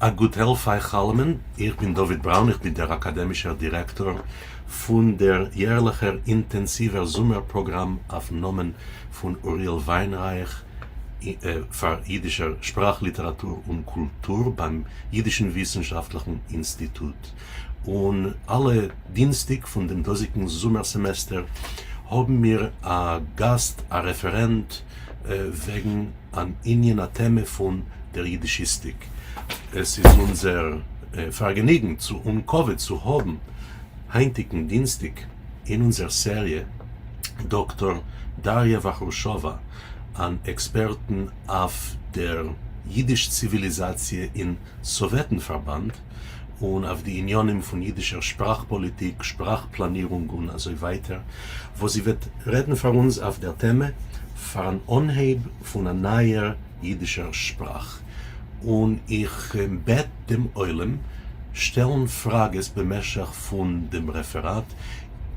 א גוט העלף אייך אלעמען, איך בין דוד בראון, איך בין דער אקאדעמישער דירעקטאר פון דער יערליכער אינטענסיווער זומער פראגראם אויפן נאמען פון אוריאל וויינרייך פאר אידישער שפראך, ליטעראטור און קולטור ביים אידישן וויסנשאפטליכן אינסטיטוט. און אלע דינסטיג פון דעם דאזיגן זומער סעמעסטער האבן מיר א גאסט, א רעפערענט וועגן אן ענין א טעמע פון דער יידישיסטיק. עס איז אונזער פארגעניגן צו און כבוד צו האבן היינטיגן דינסטיג אין אונזער סעריע דאקטאר דאריא וואכרושאווא, אן עקספערטן אויף דער יידיש ציוויליזאציע אין סאוועטן-פארבאנד און אויף די עניינים פון יידישער שפראך-פאליטיק, שפראך-פלאנירונג און אזוי ווייטער, וואס זי וועט רעדן פאר אונז אויף דער טעמע פאר אן אנהייב פון א נייער יידישער שפראך. און איך בעט דעם עולם שטעלן פראגעס במשך פון דעם רעפעראט,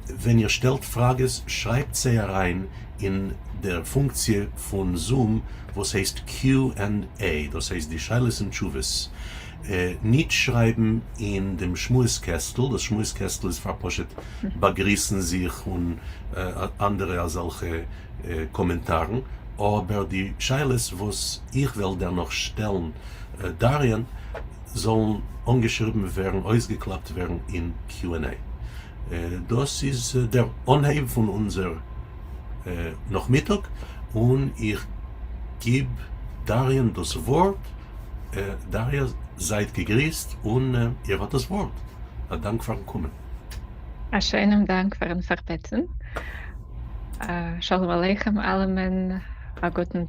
ווען איר שטעלט פראגעס שרייבט זיי אריין אין דער פונקציע פון זום וואס הייסט Q and A, דאס הייסט די שאלות און תשובות, ניט שרייבן אין דעם שמועס קעסטל, דאס שמועס קעסטל איז פאר פשוט באגריסן זיך און אנדערע אזעלכע קאמענטארן, אבער די שאלות וואס איך וועל דערנאך שטעלן דאריא'ן זאלן אנגעשריבן ווערן, אויסגעקלאפט ווערן אין Q and A. דאס איז דער אנהייב פון אונזער נאכמיטאג, און איך גיב דאריא'ן דאס ווארט. דאריא, זייט געגריסט און איר האט דאס ווארט. א דאנק פארן קומען. א שיינעם דאנק פארן פארבעטן. שלום עליכם אלעמען, א גוטן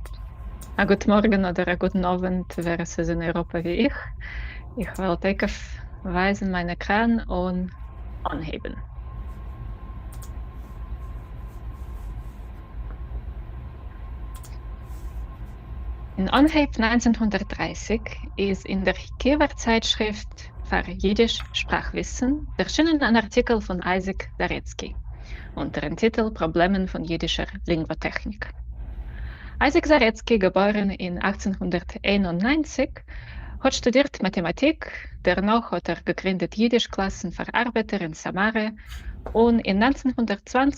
א גוט מארגן אדער א גוטן אווענט ווער עס איז אין אייראפע ווי איך. איך וועל תיכף ווייזן מיין עקראן און אנהייבן. אין אנהייב 1930 איז אין דער קיעווער צייטשריפט פאר יידיש שפראך-וויסן דערשינען אן ארטיקל פון אייזיק זארעצקי אונטערן טיטל פראבלעמען פון יידישער לינגוואטעכניק. אייזיק זארעצקי, געבוירן אין 1891, האט שטודירט מאטעמאטיק, דערנאך האט ער געגרינדעט יידיש קלאסן פאר ארבעטער אין סאמארע, און אין 1920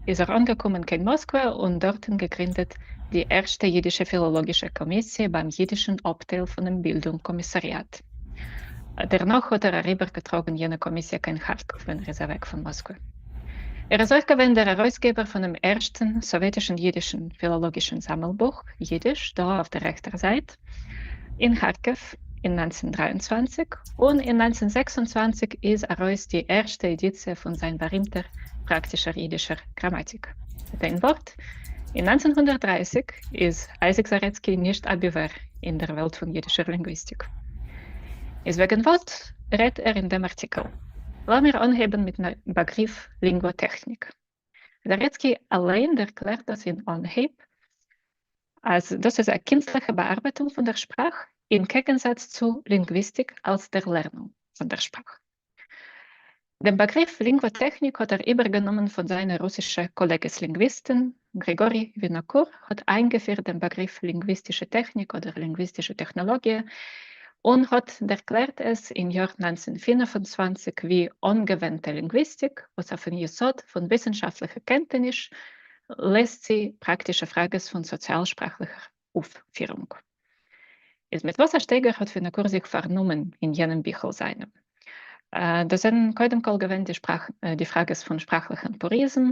איז ער אנגעקומען קיין מאסקווע און דארטן געגרינדעט די ערשטע יידישע פילאלאגישע קאמיסיע ביים יידישן אפטייל פונעם בילדונג קאמיסאריאט. דערנאך האט ער אריבערגעטראגן יענע קאמיסיע קיין כארקאוו ווען ער איז אוועק פון מאסקווע. ער איז אויך געווען דער ארויסגעבער פונעם ערשטן סאוועטישן יידישן פילאלאגישן זאמלבוך, יידיש, דא אויף דער רעכטער זייט, אין כארקאוו אין 1923, און אין 1926 איז ארויס די ערשטע עדיציע פון זיין בארימטער פראקטישער יידישער גראמאטיק. מיט איין ווארט, אין 1930 איז אייזיק זארעצקי נישט אבי ווער אין דער וועלט פון יידישער לינגוויסטיק. איז וועגן וואס רעדט ער אין דעם ארטיקל? לאמיר אנהייבן מיטן באגריף לינגוואטעכניק. זארעצקי אליין דערקלערט דאס אין אנהייב, אז דאס איז א קונסטליכע באארבעטונג פון דער שפראך, אין קעגנזאץ צו לינגוויסטיק אלס דערלערנונג פון דער שפראך. דעם באגריף לינגוואטעכניק האט ער איבערגענומען פון זיינע רוסישע קאלעגעס לינגוויסטן, גריגורי ווינאקור האט איינגעפירט דעם באגריף לינגוויסטישע טעכניק אדער לינגוויסטישע טעכנאלאגיע, און האט דערקלערט עס אין יאר 1925 ווי אנגעווענדטע לינגוויסטיק וואס אויפן יסוד פון וויסנשאפטליכע קענטעניש לעזט זי פראקטישע פראגעס פון סאציאל-שפראכליכער אויפפירונג. איז מיט וואס א שטייגער האט ווינאקור זיך פארנומען אין יענעם ביכל זיינעם? דאס זענען קודם כל געווען די שפראך די פראגעס פון שפראכליכן פוריזם,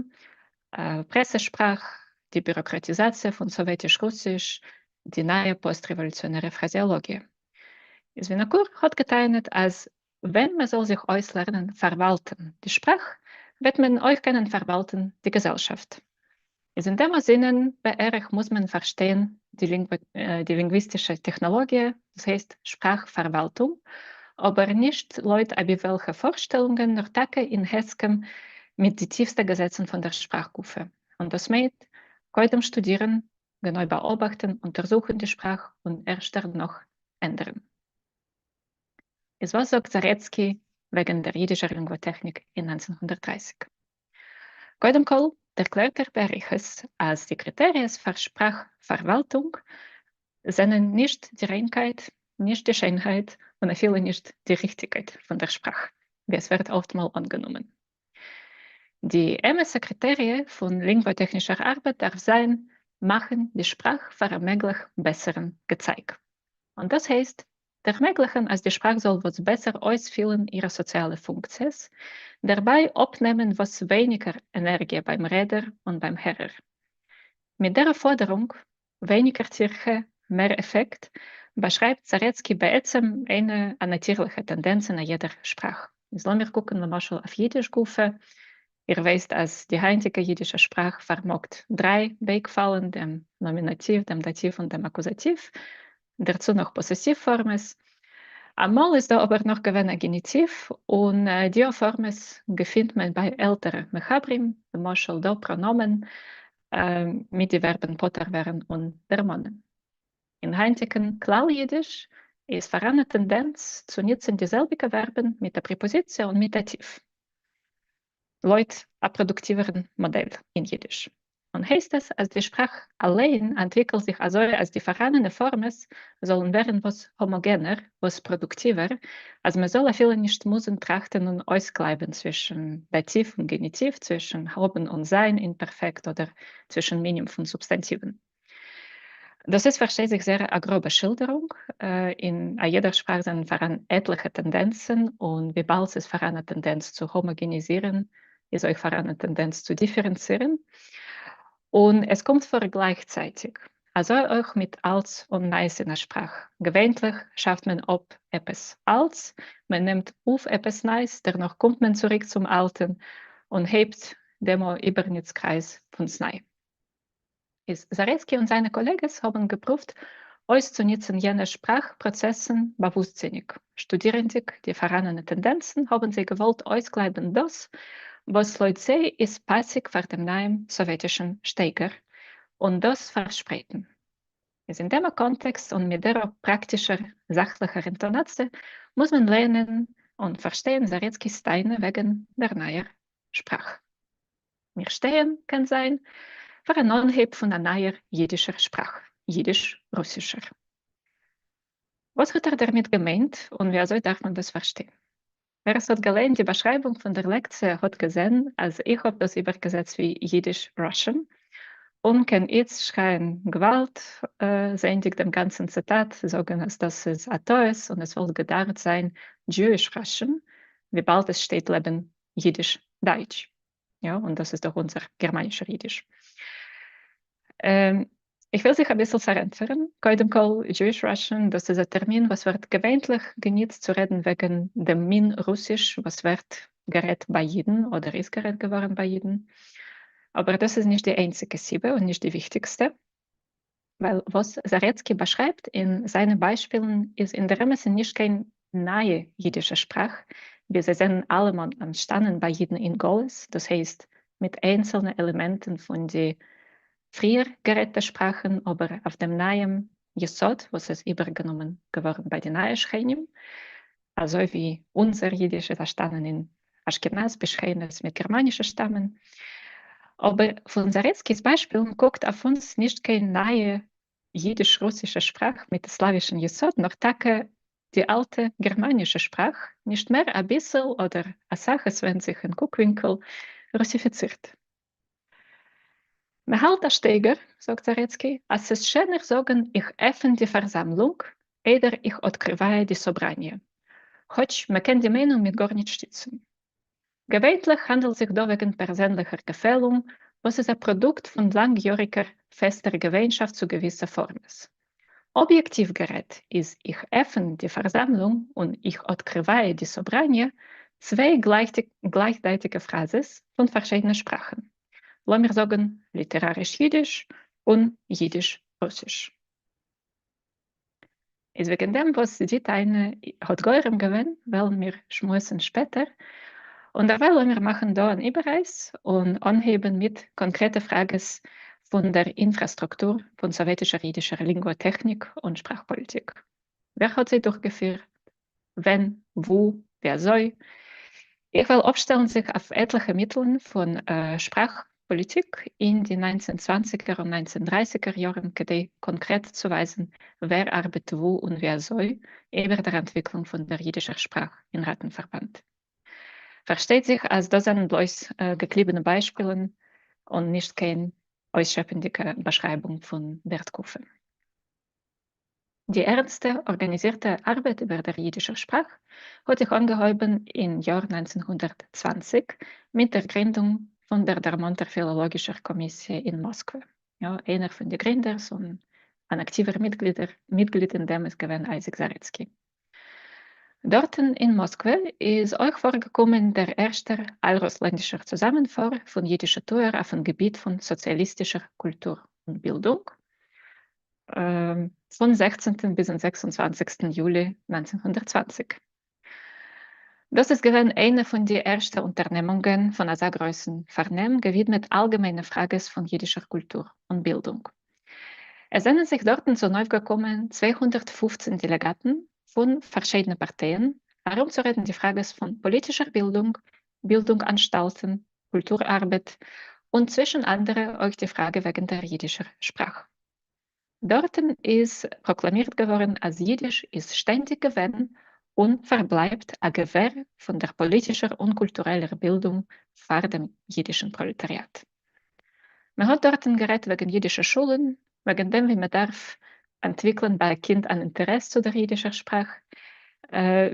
פרעסע שפראך, די ביוראקראטיזאציע פון סאוועטיש רוסיש, די נייע פאסט-רעוואלוציאנערע פראזעאלאגיע. איז ווינאקור האט געטענה'ט אז ווען מען זאל זיך אויסלערנען פארוואלטן די שפראך, וועט מען אויך קענען פארוואלטן די געזעלשאפט. איז אין דעם זינען בערך מוז מען פארשטיין די לינגוויסטישע טעכנאלאגיע, דאס הייסט שפראך פארוואלטונג, אבער נישט לויט אבי וועלכע פארשטעלונגען, נאר טאקע אין הסכם מיט די טיפסטע געזעצן פון דער שפראך גופא. און דאס מיינט, קודם שטודירן, גענוי באאבאכטן, אונטערזוכן די שפראך, און ערשט דערנאך ענדערן. איז וואס זאגט זארעצקי וועגן דער יידישער לינגוואטעכניק אין 1930? קודם כל דערקלערט ער באריכות אז די קריטעריעס פאר שפראך פארוואלטונג זענען נישט די ריינקייט, נישט די שיינהייט און אפילו נישט די ריכטיגקייט פון דער שפראך, ווי עס ווערט אפטמאל אנגענומען. די אמת'ע קריטעריע פון לינגוואטעכנישער ארבעט דארף זיין מאכן די שפראך פאר א מעגליך בעסערן געצייג. און דאס הייסט דערמעגליכן אז די שפראך זאל וואס בעסער אויספילן אירע סאציאלע פונקציעס, דערביי אפנעמען וואס ווייניגער ענערגיע ביים רעדער און ביים הערער. מיט דער פאדערונג, ווייניגער טירחה, מער עפעקט, באשרייבט זארעצקי בעצם איינע א נאטירליכע טענדענץ אין א יעדער שפראך. איז לאמיר קוקן למשל אויף אידיש גופא, איר ווייסט אז די היינטיגע אידישע שפראך פארמאגט דריי בייגפאלן, דעם נאמינאטיוו, דעם דאטיוו און דעם אקוזאטיוו, דערצו נאך פאסעסיוו פארמעס. אמאל איז דא אבער נאך געווען א געניטיוו, און די פארמעס געפינט מען ביי עלטערע מחברים, למשל דא פראנאמען מיט די ווערבן פטור ווערן און דערמאנען. אין היינטיגן כלל אידיש איז פאראן א טענדענץ צו נוצן די זעלביגע ווערבן מיט א פריפאזיציע און מיט דאטיוו, לויט א פראדוקטיווערן מאדעל אין אידיש. און הייסט עס אז די שפראך אליין אנטוויקלט זיך אזוי אז די פאראנענע פארמעס זאלן ווערן וואס האמאגענער, וואס פראדוקטיווער, אז מען זאל אפילו נישט מוזן טראכטן און אויסקלייבן צווישן דאטיוו און געניטיוו, צווישן האבן און זיין אין פערפעקט אדער צווישן מינים פון סובסטאנטיוון. דאס איז פארשטייט זיך זייער א גראבע שילדערונג, אין א יעדער שפראך זענען פאראן עטליכע טענדענצן, און וויבאלד ס'איז פאראן א טענדענץ צו האמאגעניזירן, איז אויך פאראן א טענדענץ צו דיפערענצירן, און עס קומט פאר גלייכצייטיג. אזוי אויך מיט אלטס און נייעס אין א שפראך, געווענטליך שאפט מען אפ עפעס אלטס, מען נעמט אויף עפעס נייעס, דערנאך קומט מען צוריק צום אלטן און הייבט דעם איבערנוצקרייז פונסניי. איז זארעצקי און זיינע קאלעגעס האבן געפרואווט אויסצוניצן יענע שפראך פראצעסן באוואוסטזיניג. שטודירנדיג די פאראנענע טענדענצן האבן זיי געוואלט אויסקלייבן דאס וואס לויט זיי איז פאסיג פאר דעם נייעם סאוועטישן שטייגער און דאס פארשפרייטן. איז אין דעם קאנטעקסט און מיט דער פראקטישער זאכליכער אינטאנאציע מוז מען לערנען און פארשטיין זארעצקי'ס טענה וועגן דער נייער שפראך. מיר שטייען, קען זיין, פאר אן אנהייב פון א נייער יידישער שפראך, יידיש-רוסישער. וואס האט ער דערמיט געמיינט און ווי אזוי דארף מען דאס פארשטיין? ווער עס האט געליינט די באשרייבונג פון דער לעקציע האט געזען אז איך האב דאס איבערגעזעצט ווי Yiddish-Russian, און קען איצט שרייען געוואלד, זעענדיג דעם גאנצן ציטאט, זאגן אז דאס איז א טעות און עס וואלט געדארפט זיין Jewish-Russian, וויבאלד עס שטייט לעבן יידיש-דייטש. יא, און דאס איז דאך אונזער גערמאנישער אידיש. איך וויל זיך אביסל פארענטפערן. קודם כל, Jewish Russian, דאס איז א טערמין וואס ווערט געווענטליך גענוצט צו רעדן וועגן דעם מין רוסיש וואס ווערט גערעדט ביי אידן אדער איז גערעדט געווארן ביי אידן. אבער דאס איז נישט די איינציגע סיבה און נישט די וויכטיגסטע. ווייל וואס זארעצקי באשרייבט אין זיינע ביישפילן איז אין דער אמת'ן נישט קיין נייע אידישע שפראך, ווי זיי זענען אלעמאל אנטשטאנען ביי אידן אין גלות, דאס הייסט מיט איינצעלנע עלעמענטן פון די פריער גערעדטע שפראכן, אבער אויף דעם נייעם יסוד וואס איז איבערגענומען געווארן ביי די נייע שכנים, אזוי ווי אונזער אידיש איז אנטשטאנען אין אשכנז בשכנות מיט גערמאנישע שטאמען. אבער פון זארעצקי'ס ביישפילן קוקט אויף אונז נישט קיין נייע יידיש-רוסישע שפראך מיט סלאווישן יסוד, נאר טאקע די אלטע גערמאנישע שפראך, נישט מער אביסל אדער אסאך, עס ווענדט זיך אין קוקווינקל, רוסיפיצירט. מ'האלט א שטייגער, זאגט זארעצקי, אז ס'איז שענער זאגן איך עפען די פארזאמלונג, איידער איך открываю די собрание. כאטש מ'קען די מיינונג מיט גארנישט שטיצן. געווענטליך האנדלט זיך דא וועגן פערזענליכער געפעלונג, וואס איז א פראדוקט פון לאנגיאריגער פעסטער געוואינשאפט צו געוויסע פארמעס. אביעקטיוו גערעדט איז איך עפן די פארזאמלונג און איך открываю די собрание צוויי גלייכדייטיגע פראזעס פון פארשידענע שפראכן, לאמיר זאגן ליטעראריש יידיש און יידיש-רוסיש. איז וועגן דעם וואס די טענה האט גורם געווען וועלן מיר שמועסן שפעטער, און דערווייל לאמיר מאכן דא אן איבעררייס און אנהייבן מיט קאנקרעטע פראגעס פון דער אינפראסטרוקטור פון סאוועטישער אידישער לינגוואטעכניק און שפראך-פאליטיק. ווער האט זיי דורכגעפירט? ווען? וואו? ווי אזוי? איך וועל אפשטעלן זיך אויף עטליכע מיטלן פון שפראך פאליטיק אין די 19 צוואנציגער און 19 דרייסיגער יארן, כדי קאנקרעט צו ווייזן, ווער ארבעט וואו און ווי אזוי איבער דער אנטוויקלונג פון דער יידישער שפראך אין ראטן-פארבאנד. פארשטייט זיך, אז דאס זענען בלויז געקליבענע ביישפילן און נישט קיין אויסשעפענדיגע באשרייבונג פון דער תקופה. די ערנסטע ארגאניזירטע ארבעט איבער דער יידישער שפראך האט זיך אנגעהויבן אין יאר 1920 מיט דער גרינדונג פון דער דערמאנטער פילאלאגישער קאמיסיע אין מאסקווע. יא, איינער פון די גרינדערס און אן אקטיווער מיטגליד אין דעם איז געווען אייזיק זארעצקי. דארטן אין מאסקווע איז אויך פארגעקומען דער ערשטער אלרוסלענדישער צוזאמענפאר פון יידישע טוער אויפן געביט פון סאציאליסטישער קולטור און בילדונג, פון 16. ביזן 26. יולי 1920. דאס איז געווען איינע פון די ערשטע אונטערנעמונגען פון אזא גרויסן פארנעם געווידמעט אלגעמיינע פראגעס פון יידישער קולטור און בילדונג. עס זענען זיך דארטן צונויפגעקומען 215 דעלעגאטן פון פארשיידענע פארטייען ארומצורעדן די פראגעס פון פאליטישער בילדונג, בילדונג-אנשטאלטן, קולטור-ארבעט, און צווישן אנדערע אויך די פראגע וועגן דער יידישער שפראך. דארטן איז פראקלאמירט געווארן אז יידיש איז שטענדיג געווען און פארבלייבט א געווער פון דער פאליטישער און קולטורעלער בילדונג פאר דעם יידישן פראלעטאריאט. מען האט דארטן גערעדט וועגן יידישע שולן, וועגן דעם ווי מען דארף אנטוויקלען ביי א קינד אן אינטערעס צו דער יידישער שפראך,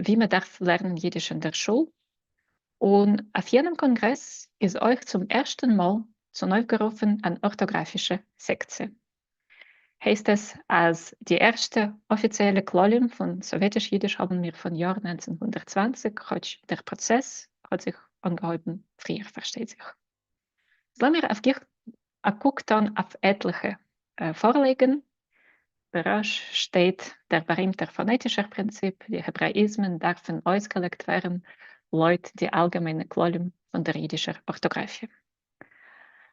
ווי מען דארף לערנען יידיש אין דער שול, און אויף יענעם קאנגרעס איז אויך צום ערשטן מאל צונויפגערופן אן ארטאגראפישע סעקציע. הייסט עס אז די ערשטע אפיציעלע כללים פון סאוועטיש יידיש האבן מיר פון יאר 1920, כאטש דער פראצעס האט זיך אנגעהויבן פריער פארשטייט זיך. לאמיר אויף גיך א קוק טאן אויף עטליכע פארלייגן. בראש שטייט דער בארימטער פאנעטישער פרינציפ, די העברעאיזמען דארפן אויסגעלייגט ווערן לויט די אלגעמיינע כללים פון דער יידישער ארטאגראפיע.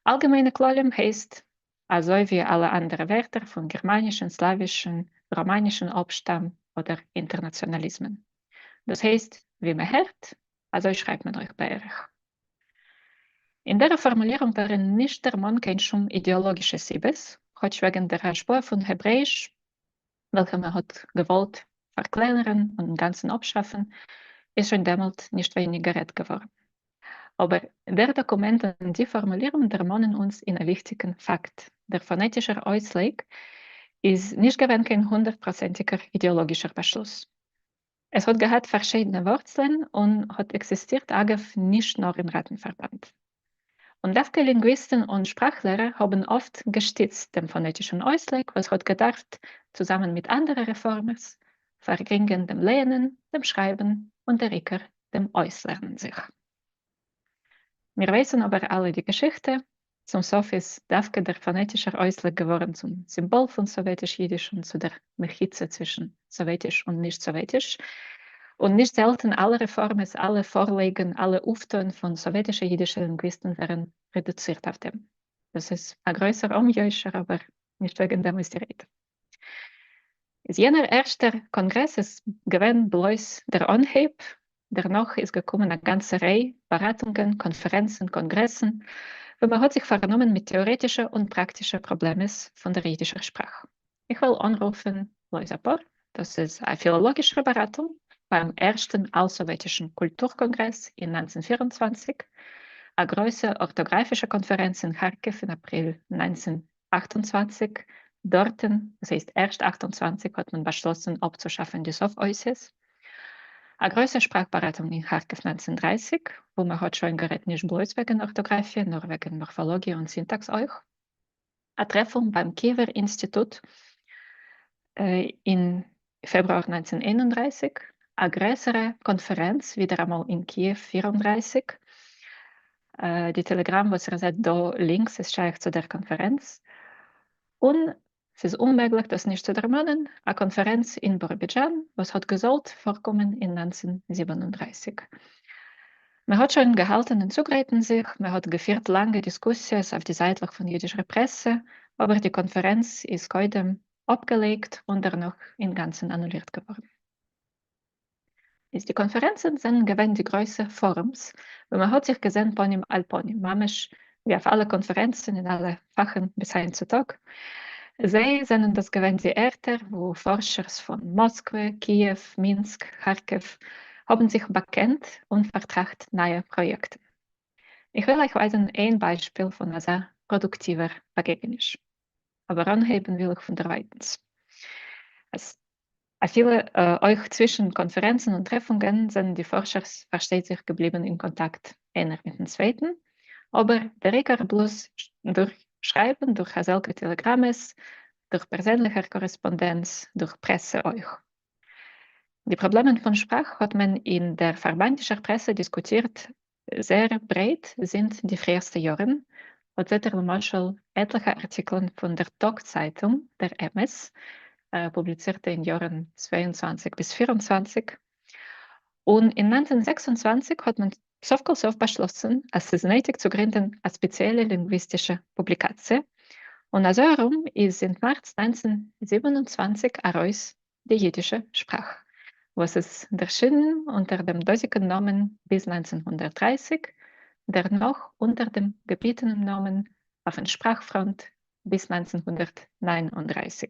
אלגעמיינע כללים הייסט אזוי ווי אלע אנדערע ווערטער פון גערמאנישן, סלאווישן, ראמאנישן אפשטאם אדער אינטערנאציאנאליזמען. דאס הייסט, ווי מען הערט, אזוי שרייבט מען אויך בערך. אין דער פארמולירונג ווערן נישט דערמאנט קיין שום אידעאלאגישע סיבות, כאטש וועגן דער השפעה פון העברעאיש, וועלכע מען האט געוואלט פארקלענערן און אינגאנצן אפשאפן, איז שוין דעמאלט נישט ווייניג גערעדט געווארן. אבער דער דאקומענט און די פארמולירונג דערמאנען אונז אין א וויכטיגן פאקט, דער פאנעטישער אויסלייג איז נישט געווען קיין הונדערט פראצענטיגער אידעאלאגישער באשלוס. עס האט געהאט פארשידענע ווארצלען און האט עקזיסטירט אגב נישט נאר אין ראטן-פארבאנד. און דווקא לינגוויסטן און שפראך-לערער האבן אפט געשטיצט דעם פאנעטישן אויסלייג וואס האט געדארפט, צוזאמען מיט אנדערע רעפארמערס, פארגרינגען דעם לייענען, דעם שרייבן און דער עיקר דעם אויסלערנען זיך. מיר ווייסן אבער אלע די געשיכטע, צום סוף איז דווקא דער פאנעטישער אויסלייג געווארן צום סימבאל פון סאוועטיש יידיש און צו דער מחיצה צווישן סאוועטיש און נישט סאוועטיש, און נישט זעלטן אלע רעפארמעס, אלע פארלייגן, אלע אויפטוען פון סאוועטישע יידישע לינגוויסטן ווערן רעדוצירט אויף דעם. דאס איז א גרויסער אומ'יושר, אבער נישט וועגן דעם איז די רעדע. איז יענער ערשטער קאנגרעס איז געווען בלויז דער אנהייב, דערנאך איז געקומען א גאנצע ריי באראטונגען, קאנפערענצן, קאנגרעסן, וואו מען האט זיך פארנומען מיט טעארעטישע און פראקטישע פראבלעמעס פון דער אידישער שפראך. איך וועל אנרופן בלויז אפאר, דאס איז א פילאלאגישע באראטונג ביים ערשטן אלסאוועטישן קולטור קאנגרעס אין 1924, א גרויסע ארטאגראפישע קאנפערענץ אין כארקעוו אין אפריל 1928, דארטן, דאס הייסט ערשט 28 האט מען באשלאסן אפצושאפן די סוף אותיות. א גרויסע שפראך באראטונג אין כארקעוו 1930, וואו מען האט שוין גערעדט נישט בלויז וועגן ארטאגראפיע נאר וועגן מארפאלאגיע און סינטאקס אויך. א טרעפונג ביים קיעווער אינסטיטוט אין פעברואר 1931, א גרעסערע קאנפערענץ ווידעראמאל אין קיעוו 34, די טעלעגראם וואס איר זעט דא לינקס איז שייך צו דער קאנפערענץ, און ס'איז אוממעגליך דאס נישט צו דערמאנען, א קאנפערענץ אין ביראבידזשאן וואס האט געזאלט פארקומען אין 1937. מען האט שוין געהאלטן אין צוגרייטן זיך, מען האט געפירט לאנגע דיסקוסיעס אויף די זייטלעך פון אידישער פרעסע, אבער די קאנפערענץ איז קודם אפגעלייגט און דערנאך אינגאנצן אנולירט געווארן. איז די קאנפערענצן זענען געווען די גרויסע פארומס וואו מען האט זיך געזען פנים אל פנים, ממש ווי אויף אלע קאנפערענצן אין אלע פאכן ביז היינט צו טאג. זיי זענען דאס געווען די ערטער וואו פארשערס פון מאסקווע, קיעוו, מינסק, כארקעוו האבן זיך באקענט און פארטראכט נייע פראיעקטן. איך וויל אייך ווייזן איין ביישפיל פון אזא פראדוקטיווער באגעגעניש. אבער אנהייבן וויל איך פון דערווייטנס. אז אפילו אויך צווישן קאנפערענצן און טרעפונגען זענען די פארשערס פארשטייט זיך געבליבן אין קאנטאקט איינער מיטן צווייטן, אבער דער עיקר בלויז דורך שרייבן, דורך אזעלכע טעלעגראמעס, דורך פערזענליכער קארעספאנדענץ, דורך פרעסע אויך. די פראבלעמען פון שפראך האט מען אין דער פארבאנדישער פרעסע דיסקוטירט זייער ברייט זינט די פריערסטע יארן, אט זעט איר למשל עטליכע ארטיקלען פון דער טאג צייטונג דער אמת, פובליצירטע אין יארן 22 ביז 24, און אין 1926 האט מען סוף כל סוף באשלאסן אז ס'איז נויטיג צו גרינדן א ספעציעלע לינגוויסטישע פובליקאציע, און אזוי ארום איז זינט מארץ 1927 ארויס די יידישע שפראך, וואס איז דערשינען אונטער דעם דאזיקן נאמען ביז 1930, דערנאך אונטער דעם געביטענעם נאמען אויפן שפראך-פראנט ביז 1939,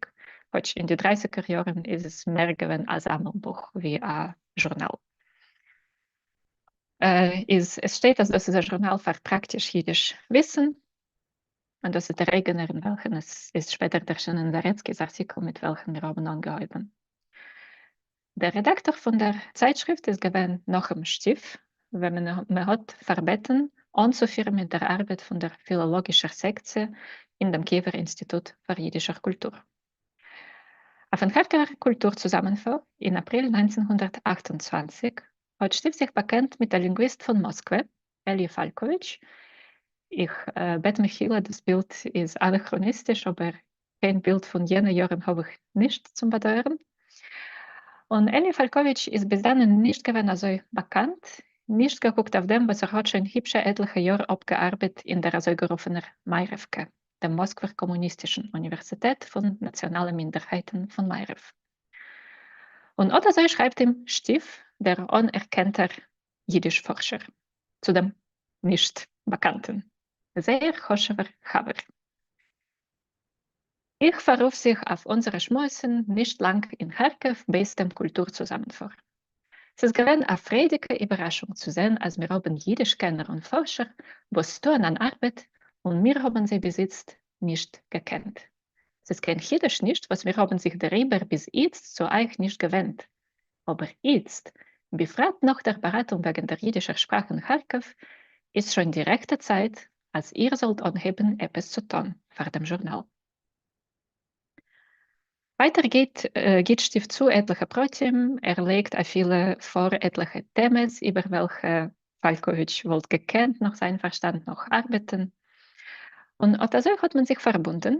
כאטש אין די דרייסיגער יארן איז עס מער געווען א זאמלבוך ווי א זשורנאל. איז עס שטייט אז דאס איז א זשורנאל פאר פראקטיש יידיש וויסן, און דאס איז דער אייגענער אין וועלכן עס איז שפעטער דערשינען זארעצקי'ס ארטיקל מיט וועלכן מיר האבן אנגעהויבן. דער רעדאקטאר פון דער צייטשריפט איז געווען נחום שטיף, וועמען מען האט פארבעטן אנצופירן מיט דער ארבעט פון דער פילאלאגישער סעקציע אין דעם קיעווער אינסטיטוט פאר יידישער קולטור. אויפן כארקעווער קולטור צוזאמענפאר אין אפריל 1928 האט שטיף זיך באקענט מיט א לינגוויסט פון מאסקווע, אלי' פאלקאוויטש. איך בעט מחילה דאס בילד איז אנאכראניסטיש אבער קיין בילד פון יענע יארן האב איך נישט צום באדויערן. און אלי' פאלקאוויטש איז ביז דאן נישט געווען אזוי באקאנט, נישט געקוקט אויף דעם וואס ער האט שוין היפשע עטליכע יאר אפגעארבעט אין דער אזויגערופענער מערב'קע, דעם מאסקווער קאמוניסטישן אוניווערסיטעט פון נאציאנאלע מינדערהייטן פון מערב. און אט אזוי שרייבט אים שטיף, דער אנערקענטער יידיש פארשער, צו דעם נישט באקאנטן זייער חשוב'ער חבר. איך פאררוף זיך אויף אונזערע שמועסן נישט לאנג אין כארקעוו בעת דעם קולטור צוזאמענפאר. ס'איז געווען א פריידיגע איבערראשונג צו זען אז מיר האבן יידיש קענער און פארשער וואס טוען אן ארבעט און מיר האבן זיי ביז איצט נישט געקענט. ס'איז קיין חידוש נישט וואס מיר האבן זיך דעריבער ביז איצט צו אייך נישט געווענדט. אבער איצט, בפרט נאך דער באראטונג וועגן דער יידישער שפראך אין כארקעוו, איז שוין די רעכטע צייט אז איר זאלט אנהייבן עפעס צו טאן פאר דעם זשורנאל. ווייטער גייט גיט שטיף צו עטליכע פרטים, ער לייגט אפילו פאר עטליכע טעמעס איבער וועלכע פאלקאוויטש וואלט געקענט נאך זיין פארשטאנד נאך ארבעטן, און אט אזוי האט מען זיך פארבונדן.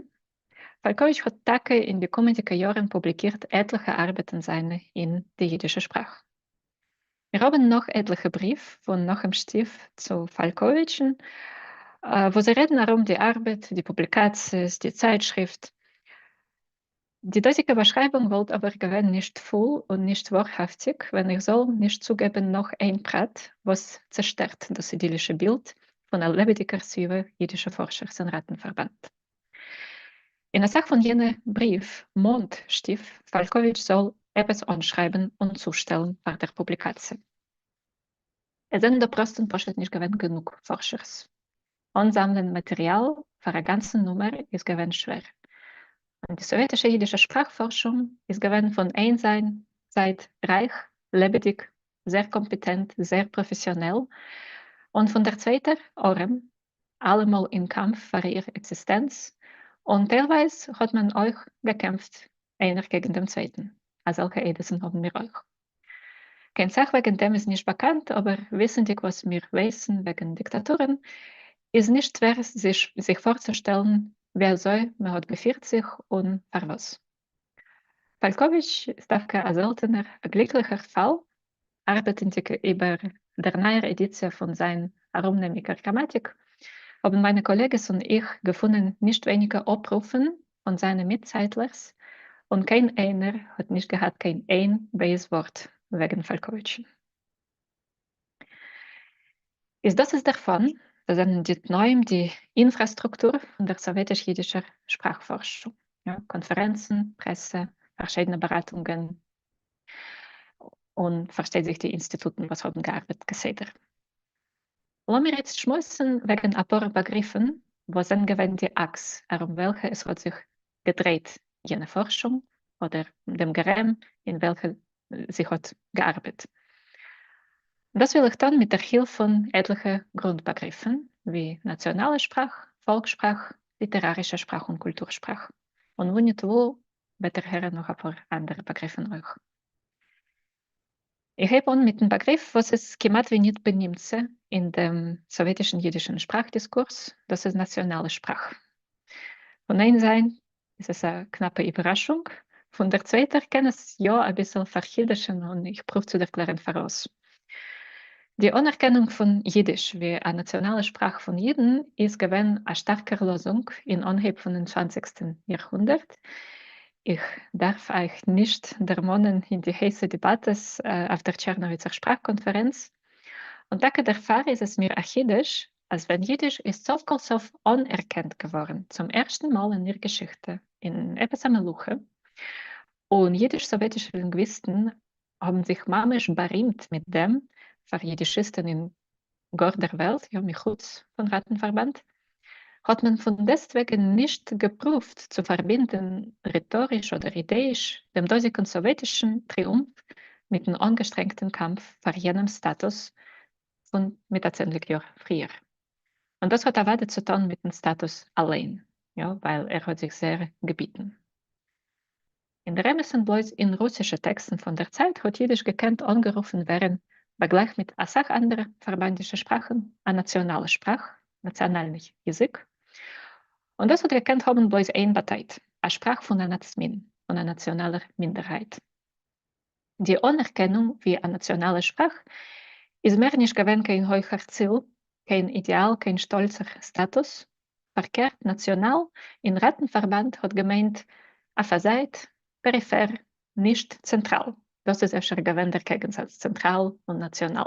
פאלקאוויטש האט טאקע אין די קומענדיגע יארן פובליקירט עטליכע ארבעטן זיינע אין די אידישע שפראך. מיר האבן נאך עטליכע בריוו פון נחום שטיף צו פאלקאוויטשן, וואו זיי רעדן ארום די ארבעט, די פובליקאציעס, די צייטשריפט. די דאזיגע באשרייבונג וואלט אבער געווען נישט פול און נישט ווארהאפטיג ווען איך זאל נישט צוגעבן נאך איין פרט וואס צעשטערט דאס אידילישע בילד פון א לעבעדיגער סביבה אידישע פארשערס אין ראטן-פארבאנד. אין אסאך פון יענע בריוו מאנט שטיף פאלקאוויטש זאל עפעס אנשרייבן און צושטעלן פאר דער פובליקאציע. עס זענען דא פראסט און פשוט נישט געווען גענוג פארשערס. אנזאמלען מאטעריאל פאר א גאנצן נומער איז געווען שווער. און די סאוועטישע אידישע שפראך-פארשונג איז געווען פון איין זייט רייך, לעבעדיג, זייער קאמפעטענט, זייער פראפעסיאנעל, און פון דער צווייטער, ארעם, אלעמאל אין קאמף פאר איר עקזיסטענץ, און טיילווייז האט מען אויך געקעמפט איינער קעגן דעם צווייטן, אזעלכע עדות'ן האבן מיר אויך. קיין סך וועגן דעם איז נישט באקאנט, אבער וויסנדיג וואס מיר ווייסן וועגן דיקטאטורן, איז נישט שווער זיך פארצושטעלן ווי אזוי מען האט געפירט זיך און פארוואס. פאלקאוויטש איז דווקא א זעלטענער גליקליכער פאל, ארבעטנדיג איבער דער נייער עדיציע פון זיין ארומנעמיגער גראמאטיק, האבן מיינע קאלעגעס און איך געפונען נישט ווייניגע אפרופן פון זיינע מיטצייטלערס, און קיין איינער האט נישט געהאט קיין איין בייז ווארט וועגן פאלקאוויטשן. איז דאס איז דער פאן. דאס זענען די תנאים, די אינפראסטרוקטור פון דער סאוועטיש-יידישער שפראך-פארשונג, יא, קאנפערענצן, פרעסע, פארשיידענע באראטונגען, און פארשטייט זיך די אינסטיטוטן וואס האבן געארבעט כסדר. לאמיר איצט שמועסן וועגן אפאר באגריפן וואס זענען געווען די אקס ארום וועלכע עס האט זיך געדרייט יענע פארשונג אדער דעם גערעם אין וועלכע זי האט געארבעט. דאס וויל איך טון מיט דער הילף פון עטליכע גרונט באגריפן ווי נאציאנאלע שפראך, פאלקשפראך, ליטערארישע שפראך און קולטור שפראך. און וואו ניט וואו וועט איר הערן נאך אפאר אנדערע באגריפן אויך. איך הייב אן מיטן באגריף וואס איז כמעט ווי ניט בנמצא אין דעם סאוועטישן יידישן שפראך-דיסקורס, דאס איז נאציאנאלע שפראך. פון איין זייט איז עס א קנאפע איבערראשונג, פון דער צווייטער קען עס יא אביסל פארחידוש'ן און איך פרואוו צו דערקלערן פארוואס. די אנערקענונג פון יידיש ווי א נאציאנאלע שפראך פון יידן איז געווען א שטארקער לאזונג אין אנהייב פונעם צוואנציגסטן יארהונדערט. איך דארף אייך נישט דערמאנען אין די הייסע דעבאטעס אויף דער טשערנאוויצער שפראך קאנפערענץ, און טאקע דערפאר איז עס מיר א חידוש אז ווען יידיש איז סוף כל סוף אנערקענט געווארן צום ערשטן מאל אין איר געשיכטע אין עפעס א מלוכה, און יידיש-סאוועטישע לינגוויסטן האבן זיך ממש בארימט מיט דעם פאר יידישיסטן אין גאר דער וועלט, יא מחוץ פון ראטן-פארבאנד, האט מען פון דעסטוועגן נישט געפרואווט צו פארבינדן רעטאריש אדער אידעאיש דעם דאזיקן סאוועטישן טריאומף מיטן אנגעשטרענגטן קאמף פאר יענעם סטאטוס פון מיט א צענדליג יאר פריער. און דאס האט אוודאי צו טאן מיטן סטאטוס אליין, יא, ווייל ער האט זיך זייער געביטן. אין דער אמת'ן בלויז אין רוסישע טעקסטן פון דער צייט האט יידיש געקענט אנגערופן ווערן, באגלייך מיט א סך אנדערע פארבאנדישע שפראכן, א נאציאנאלע שפראך, национальный язык, און דאס האט געקענט האבן בלויז איין באטייט, א שפראך פון א נאצמין, פון א נאציאנאלער מינדערהייט. די אנערקענונג ווי א נאציאנאלע שפראך איז מער נישט געווען קיין הויכער ציל, קיין אידעאל, קיין שטאלצער סטאטוס, פארקערט נאציאנאל אין ראטן-פארבאנד האט געמיינט אויף א זייט, פעריפער, נישט צענטראל, דאס איז אפשר געווען דער קעגנזאץ צענטראל און נאציאנאל.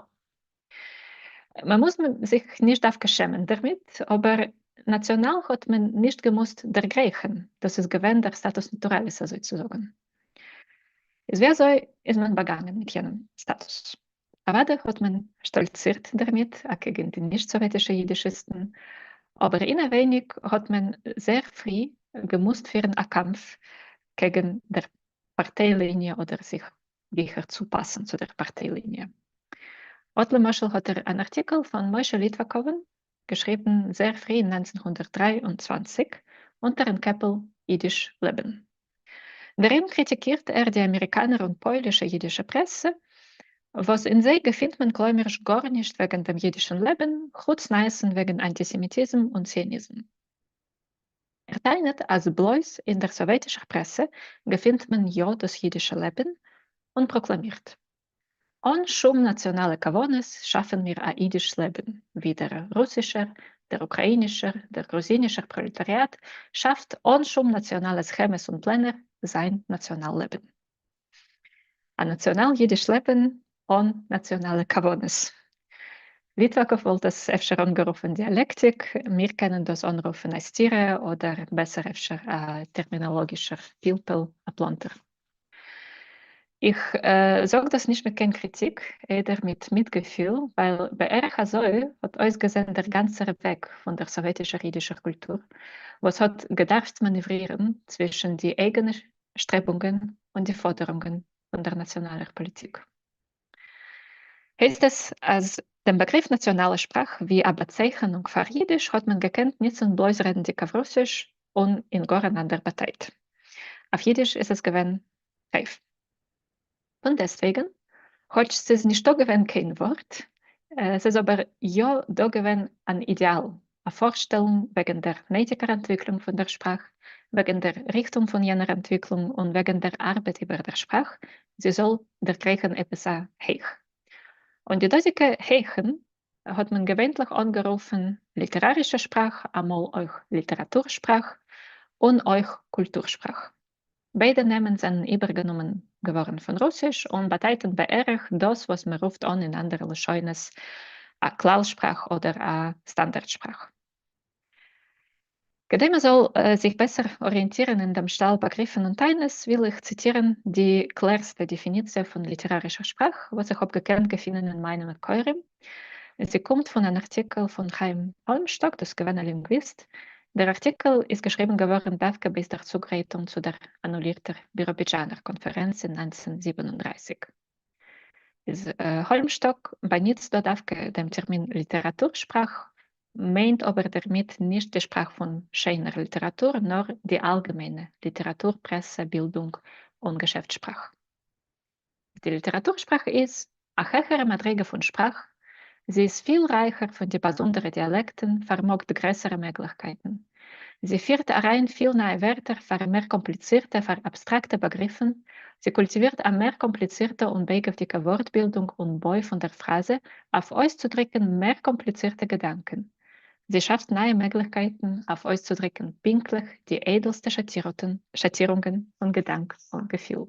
מען מוז זיך נישט דווקא שעמען דערמיט, אבער נאציאנאל האט מען נישט געמוזט דערגרייכן, דאס איז געווען דער status naturalis אזוי צו זאגן. איז ווי אזוי איז מען באגאנגען מיט יענעם סטאטוס? אוודאי האט מען שטאלצירט דערמיט אקעגן די נישט סאוועטישע יידישיסטן, אבער אינעווייניג האט מען זייער פרי געמוזט פירן א קאמף קעגן דער פארטיי ליניע אדער זיך גיכער צופאסן צו דער פארטיי ליניע. אט למשל האט ער אן ארטיקל פון משה ליטוואקאוון געשריבן זייער פרי אין 1923 אונטערן קעפל יידיש לעבן. דערין קריטיקירט ער די אמעריקאנער און פוילישע יידישע פרעסע, וואס אין זיי געפינט מען כלומר'שט גארנישט וועגן דעם יידישן לעבן, חוץ נייעסן וועגן אנטיסעמיטיזם און ציוניזם. ער טענה'ט אז בלויז אין דער סאוועטישער פרעסע געפינט מען יא דאס יידישע לעבן, און פראקלאמירט, אן שום נאציאנאלע כוונות שאפן מיר א אידיש לעבן, ווי דער רוסישער, דער אוקראינישער, דער גרוזינישער פראלעטאריאט שאפט אן שום נאציאנאלע סכעמעס און פלענער זיין נאציאנאל לעבן. א נאציאנאל אידיש לעבן אן נאציאנאלע כוונות. ליטוואקאוו וואלט עס אפשר אנגערופן דיאלעקטיק, מיר קענען דאס אנרופן א סתירה אדער בעסער אפשר א טערמינאלאגישער פלפול, א פלאנטער. איך זאג דאס נישט מיט קיין קריטיק, איידער מיט מיטגעפיל, ווייל בערך אזוי האט אויסגעזען דער גאנצער וועג פון דער סאוועטישער אידישער קולטור, וואס האט געדארפט מאנעוורירן צווישן די אייגענע שטרעבונגען און די פאדערונגען פון דער נאציאנאלער פאליטיק. הייסט עס אז דעם באגריף נאציאנאלע שפראך ווי א באצייכענונג פאר אידיש האט מען געקענט ניצן בלויז רעדנדיג אויף רוסיש און אין גאר אן אנדער באטייט. אויף אידיש איז עס געווען טרייף. פונדעסטוועגן, כאטש ס'איז נישטא געווען קיין ווארט, ס'איז אבער יא דא געווען אן אידעאל, א פארשטעלונג וועגן דער נעטיגער אנטוויקלונג פון דער שפראך, וועגן דער ריכטונג פון יענער אנטוויקלונג און וועגן דער ארבעט איבער דער שפראך, זי זאל דערגרייכן עפעס א הייך. און די דאזיגע הייכן האט מען געווענטליך אנגערופן ליטערארישע שפראך, אמאל אויך ליטעראטור שפראך, און אויך קולטור שפראך. ביידע נעמען זענען איבערגענומען געווארן פון רוסיש און באטייטן בערך דאס וואס מען רופט אן אין אנדערע לשונות א כלל שפראך אדער א סטאנדארט שפראך. כדי מען זאל זיך בעסער אריענטירן אין דעם שלל באגריפן און טענות, וויל איך ציטירן די קלערסטע דעפיניציע פון ליטערארישער שפראך וואס איך האב געקענט געפינען אין מיינע מקורים. זי קומט פון אן ארטיקל פון חיים האלמשטאק, דאס איז געווען א לינגוויסט. דער ארטיקל איז געשריבן געווארן דווקא בעת דער צוגרייטונג צו דער אנולירטער ביראבידזשאנער קאנפערענץ אין 1937. איז האלמשטאק באניצט דא דווקא דעם טערמין ליטעראטור-שפראך, מיינט אבער דערמיט נישט די שפראך פון שיינער ליטעראטור, נאר די אלגעמיינע ליטעראטור, פרעסע, בילדונג און געשעפט-שפראך. די ליטעראטור-שפראך איז א העכערע מדריגה פון שפראך, זי איז פיל רייכער פון די באזונדערע דיאלעקטן, פארמאגט גרעסערע מעגליכקייטן. זי פירט אריין פיל נייע ווערטער פאר מער קאמפליצירטע, פאר אבסטראקטע באגריפן, זי קולטיווירט א מער קאמפליצירטע און בייגעוודיגע ווארטבילדונג און בוי פון דער פראזע אויף אויסצודריקן מער קאמפליצירטע געדאנקען. זי שאפט נייע מעגליכקייטן אויף אויסצודריקן פינקטליך די איידלסטע שאטירונגען פון געדאנק און געפיל.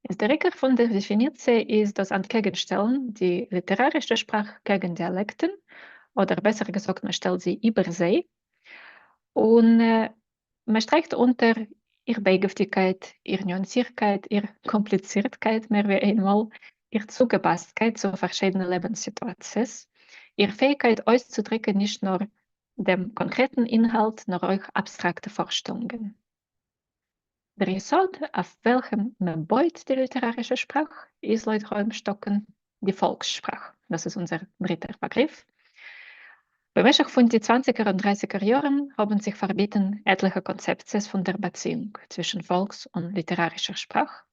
איז דער עיקר פון דער דעפיניציע איז דאס אנטקעגנשטעלן די ליטערארישע שפראך קעגן דיאלעקטן, אדער בעסער געזאגט מען שטעלט זי איבער זיי, און מען שטרייכט אונטער איר בייגעוודיגקייט, איר ניואנסירקייט, איר קאמפליצירטקייט מער ווי איינמאל, איר צוגעפאסטקייט צו פארשידענע לעבנס-סיטואציעס, איר פעאיגקייט אויסצודריקן נישט נאר דעם קאנקרעטן אינהאלט נאר אויך אבסטראקטע פארשטעלונגען. דער יסוד אויף וועלכן מען בויט די ליטערארישע שפראך איז לויט רוימשטאקן די פאלקס-שפראך, דאס איז אונזער דריטער באגריף. במשך פון די צוואנציגער און דרייסיגער יארן האבן זיך פארביטן עטליכע קאנצעפציעס פון דער באציאונג צווישן פאלקס און ליטערארישער שפראך,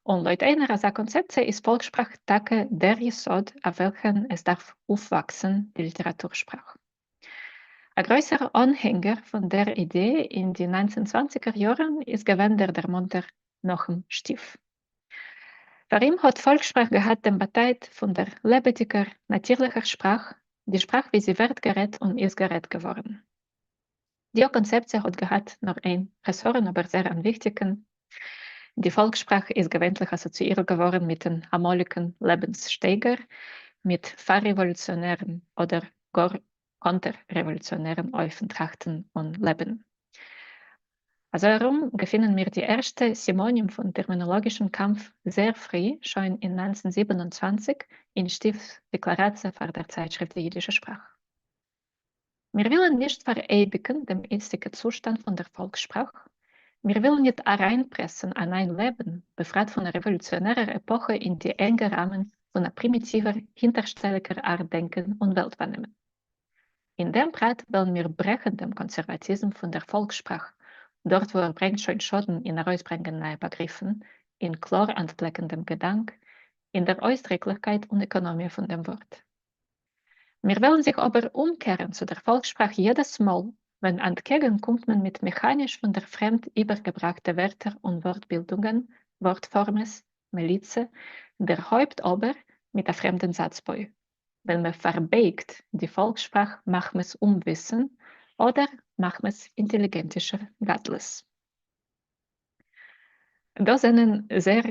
און לויט איינער אזא קאנצעפציע איז פאלקס-שפראך טאקע דער יסוד אויף וועלכן עס דארף אויפוואקסן די ליטעראטור-שפראך. א גרויסער אנהענגער פון דער אידעע אין די 19 צוואנציגער יארן איז געווען דער דערמאנטער נחום שטיף. פאר אים האט פאלקס-שפראך געהאט דעם באטייט פון דער לעבעדיגער, נאטירליכער שפראך, די שפראך ווי זי ווערט גערעדט און איז גערעדט געווארן. די קאנצעפציע האט געהאט נאר איין חסרון אבער זייער אן וויכטיגן, די פאלקס-שפראך איז געווענטליך אסאציאירט געווארן מיטן אמאליגן לעבנס-שטייגער, מיט פאר-רעוואלוציאנערן אדער גאר קאנטער-רעוואלוציאנערן אופן טראכטן און לעבן. אזוי ארום געפינען מיר די ערשטע סימנים פון טערמינאלאגישן קאמף זייער פרי, שוין אין 1927 אין שטיף'ס דעקלאראציע פאר דער צייטשריפט די אידישע שפראך. מיר ווילן נישט פאראייביגן דעם איצטיגע צושטאנד פון דער פאלקס-שפראך, מיר ווילן ניט אריינפרעסן א ניין לעבן, בפרט פון א רעוואלוציאנערער עפאכע אין די ענגע ראמען פון א פרימיטיווער, הינטערשטעליגער ארט דענקען און וועלט-באנעמען. אין דעם פרט וועלן מיר ברעכן דעם קאנסערוואטיזם פון דער פאלקס-שפראך, דארט וואו ער ברענגט שוין שאדן אין ארויסברענגען נייע באגריפן, אין קלאר אנטפלעקן דעם געדאנק, אין דער אויסדריקליכקייט און עקאנאמיע פון דעם ווארט. מיר וועלן זיך אבער אומקערן צו דער פאלקס-שפראך יעדעס מאל ווען אנטקעגן קומט מען מיט מעכאניש פון דער פרעמד איבערגעבראכטע ווערטער און ווארט-בילדונגען, ווארט-פארמעס, מליצה, דערהויפט אבער מיט א פרעמדן זאצבוי, ווען מען פארבייגט די פאלקס-שפראך מחמת אומוויסן אדער מחמת אינטעליגענטישער גדלות. דאס זענען זייער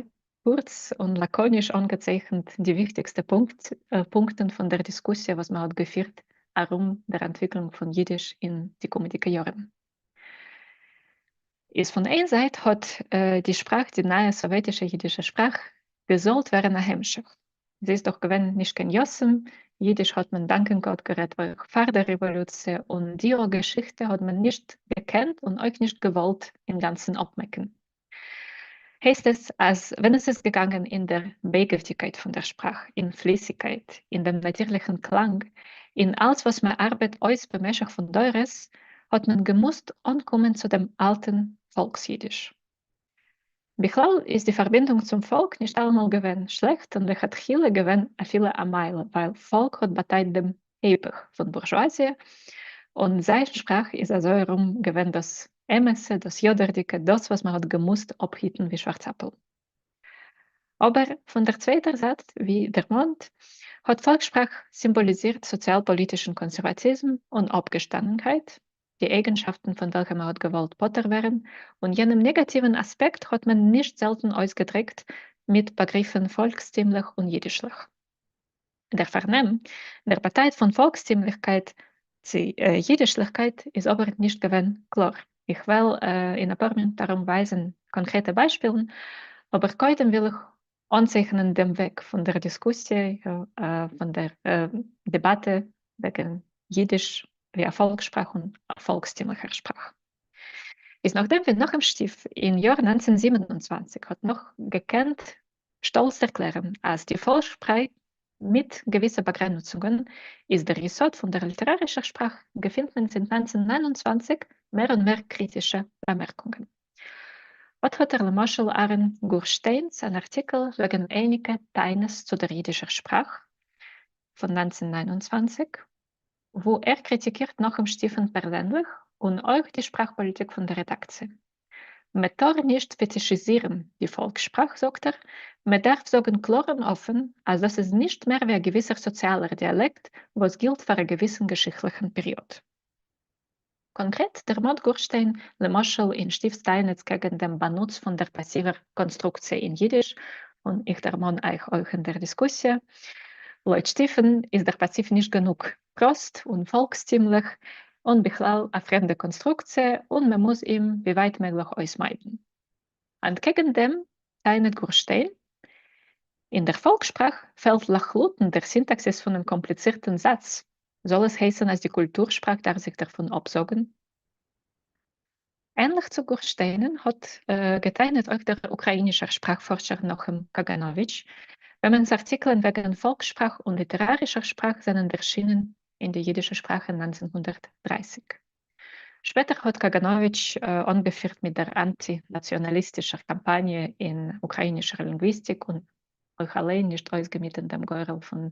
קורץ און לאקאניש אנגעצייכנט די וויכטיגסטע פונקטן פון דער דיסקוסיע וואס מען האט געפירט ארום דער אנטוויקלונג פון אידיש אין די קומענדיגע יארן. איז פון איין זייט האט די שפראך, די נייע סאוועטישע אידישע שפראך, געזאלט ווערן א המשך. זי איז דאך געווען נישט קיין יתום, אידיש האט מען דאנקען גאט גערעדט אויך פאר דער רעוואלוציע, און די געשיכטע האט מען נישט געקענט און אויך נישט געוואלט אינגאנצן אפמעקן. הייסט עס אז ווען עס איז געגאנגען אין דער בייגעוודיגקייט פון דער שפראך, אין פליסיגקייט, אין דעם נאטירליכן קלאנג, אין אלץ וואס מען ארבעט אויס במשך פון דורות, האט מען געמוזט אנקומען צו דעם אלטן פאלקס-אידיש. בכלל איז די פארבינדונג צום פאלק נישט אלעמאל געווען שלעכט און לכתחילה געווען אפילו א מעלה ווייל פאלק האט באטייט דעם היפך פון בורזשואזיע און זיין שפראך איז אזוי ארום געווען דאס אמת'ע, דאס יאדערדיגע, דאס וואס מען האט געמוזט אפהיטן ווי שווארצאפל. אבער פון דער צווייטער זייט, ווי דערמאנט, האט פאלקס-שפראך סימבאליזירט סאציאל-פאליטישן קאנסערוואטיזם און אפגעשטאנענקייט, די אייגנשאפטן פון וועלכע מען האט געוואלט פטור ווערן, און יענעם נעגאטיוון אספעקט האט מען נישט זעלטן אויסגעדריקט מיט באגריפן פאלקסטימליך און אידישליך. דער פארנעם, דער באטייט פון פאלקסטימליכקייט צו אידישליכקייט איז אבער נישט געווען קלאר. איך וועל אין אפאר מינוט ארום ווייזן קאנקרעטע ביישפילן, אבער קודם וויל איך אנצייכענען דעם וועג פון דער דיסקוסיע, פון דער דעבאטע וועגן אידיש ווי א פאלקס-שפראך און א פאלקסטימליכער שפראך. איז נאכדעם ווי נחום שטיף אין יאר 1927 האט נאך געקענט שטאלץ דערקלערן אז די פאלקס-שפראך מיט געוויסע באגרענוצונגען איז דער יסוד פון דער ליטערארישער שפראך, געפינט מען זינט 1929 מער און מער קריטישע באמערקונגען. אט האט ער למשל אהרן גורשטיינס אן ארטיקל וועגן אייניגע טענות צו דער אידישער שפראך פון 1929, וואו ער קריטיקירט נחום שטיפן פערזענליך און אויך די שפראך-פאליטיק פון דער רעדאקציע. מען טאר נישט פעטישיזירן די פאלקס-שפראך, זאגט ער, מען דארף זאגן קלאר און אפן אז דאס איז נישט מער ווי א געוויסער סאציאלער דיאלעקט וואס גילט פאר א געוויסן געשיכטליכן פעריאד. קאנקרעט דערמאנט גורשטיין למשל אין שטיפ'ס טענות קעגן דעם באנוץ פון דער פאסיווער קאנסטרוקציע אין אידיש, און איך דערמאן אייך אויך אין דער דיסקוסיע, לויט שטיפ'ן איז דער פאסיוו נישט גענוג פראסט און פאלקסטימליך, און בכלל א פרעמדע קאנסטרוקציע און מען מוז אים ווי ווייט מעגליך אויסמיידן. אנטקעגן דעם טענה'ט גורשטיין, אין דער פאלקס-שפראך פעלט לחלוטין דער סינטאקסיס פונעם קאמפליצירטן זאץ, זאל עס הייסן אז די קולטור-שפראך דארף זיך דערפון אפזאגן? ענליך צו גורשטיינען האט געטענה'ט אויך דער אוקראינישער שפראך-פארשער נחום קאגאנאוויטש, וועמענס ארטיקלען וועגן פאלקס-שפראך און ליטערארישער שפראך זענען ערשינען אין די אידישע שפראך אין 1930. שפעטער האט קאגאנאוויטש אנגעפירט מיט דער אנטי-נאציאנאליסטישער קאמפאניע אין אוקראינישער לינגוויסטיק און אויך אליין נישט אויסגעמיטן דעם גורל פון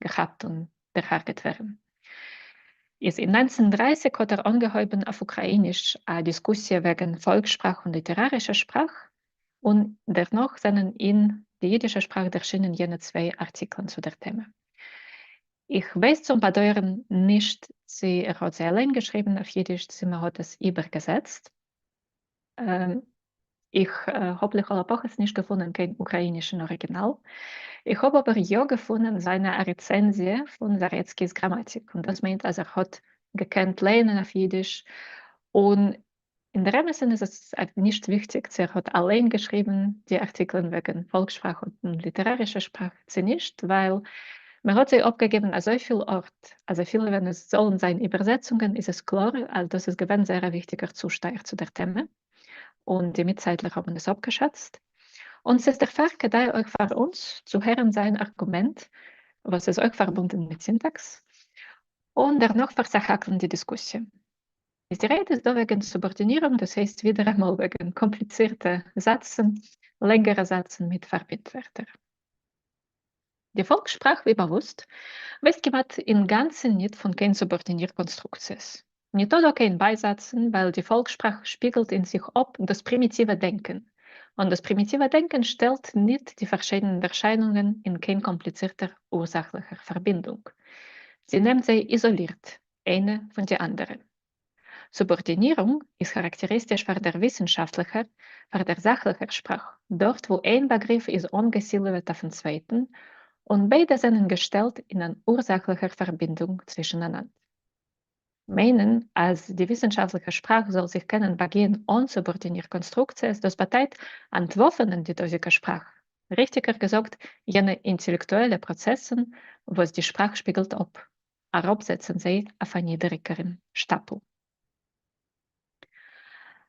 געכאפט און דערהרגעט ווערן. איז אין 1930 האט ער אנגעהויבן אויף אוקראיניש א דיסקוסיע וועגן פאלקס-שפראך און ליטערארישע שפראך, און דערנאך זענען אין די אידישע שפראך ערשינען יענע צוויי ארטיקלען צו דער טעמע. איך ווייס צום באדויערן נישט צו ער האט זיי אליין געשריבן אויף אידיש צו מען האט עס איבערגעזעצט. איך האב לכל הפחות נישט געפונען קיין אוקראינישן אריגינאל. איך האב אבער יא געפונען זיינע א רעצענזיע פון זארעצקי'ס גראמאטיק, און דאס מיינט אז ער האט געקענט לייענען אויף אידיש, און אין דער אמת'ן איז עס נישט וויכטיג צו ער האט אליין געשריבן די ארטיקלען וועגן פאלקס-שפראך און ליטערארישע שפראך צו נישט, ווייל מען האט זיי אפגעגעבן אזויפיל ארט אז אפילו ווען עס זאלן זיין איבערזעצונגען איז עס קלאר אז דאס איז געווען זייער א וויכטיגער צושטייער צו דער טעמע און די מיטצייטלער האבן עס אפגעשאצט. און ס'איז דערפאר כדאי אויך פאר אונז צו הערן זיין ארגומענט וואס איז אויך פארבונדן מיט סינטאקס און דערנאך פארסך-הכל'ן די דיסקוסיע. איז די רעדע איז דא וועגן סובארדינירונג, דאס הייסט ווידעראמאל וועגן קאמפליצירטע זאצן, לענגערע זאצן מיט פארבינדווערטער. די פאלקס-שפראך, ווי באוואוסט, ווייסט כמעט אינגאנצן ניט פון קיין סובארדיניר-קאנסטרוקציעס. ניטא דא קיין בייזאצן, ווייל די פאלקס-שפראך שפיגלט אין זיך אפ דאס פרימיטיווע דענקען, און דאס פרימיטיווע דענקען שטעלט ניט די פארשיידענע ערשיינונגען אין קיין קאמפליצירטער אורזאכליכער פארבינדונג. זי נעמט זיי איזאלירט, איינע פון די אנדערע. סובארדינירונג איז כאראקטעריסטיש פאר דער וויסנשאפטליכער, פאר דער זאכליכער שפראך, דארט וואו איין באגריף איז אנגעסילעוועט אויפן צווייטן, און ביידע זענען געשטעלט אין אן אורזאכליכער פארבינדונג צווישנאנאנד. מיינען אז די וויסנשאפטליכע שפראך זאל זיך קענען באגיין אן סובארדיניר-קאנסטרוקציעס, דאס באטייט אנטוואפענען די דאזיגע שפראך, ריכטיגער געזאגט, יענע אינטעלעקטועלע פראצעסן וואס די שפראך שפיגלט אפ. אראפזעצן זיי אויף א נידעריגערן שטאפל.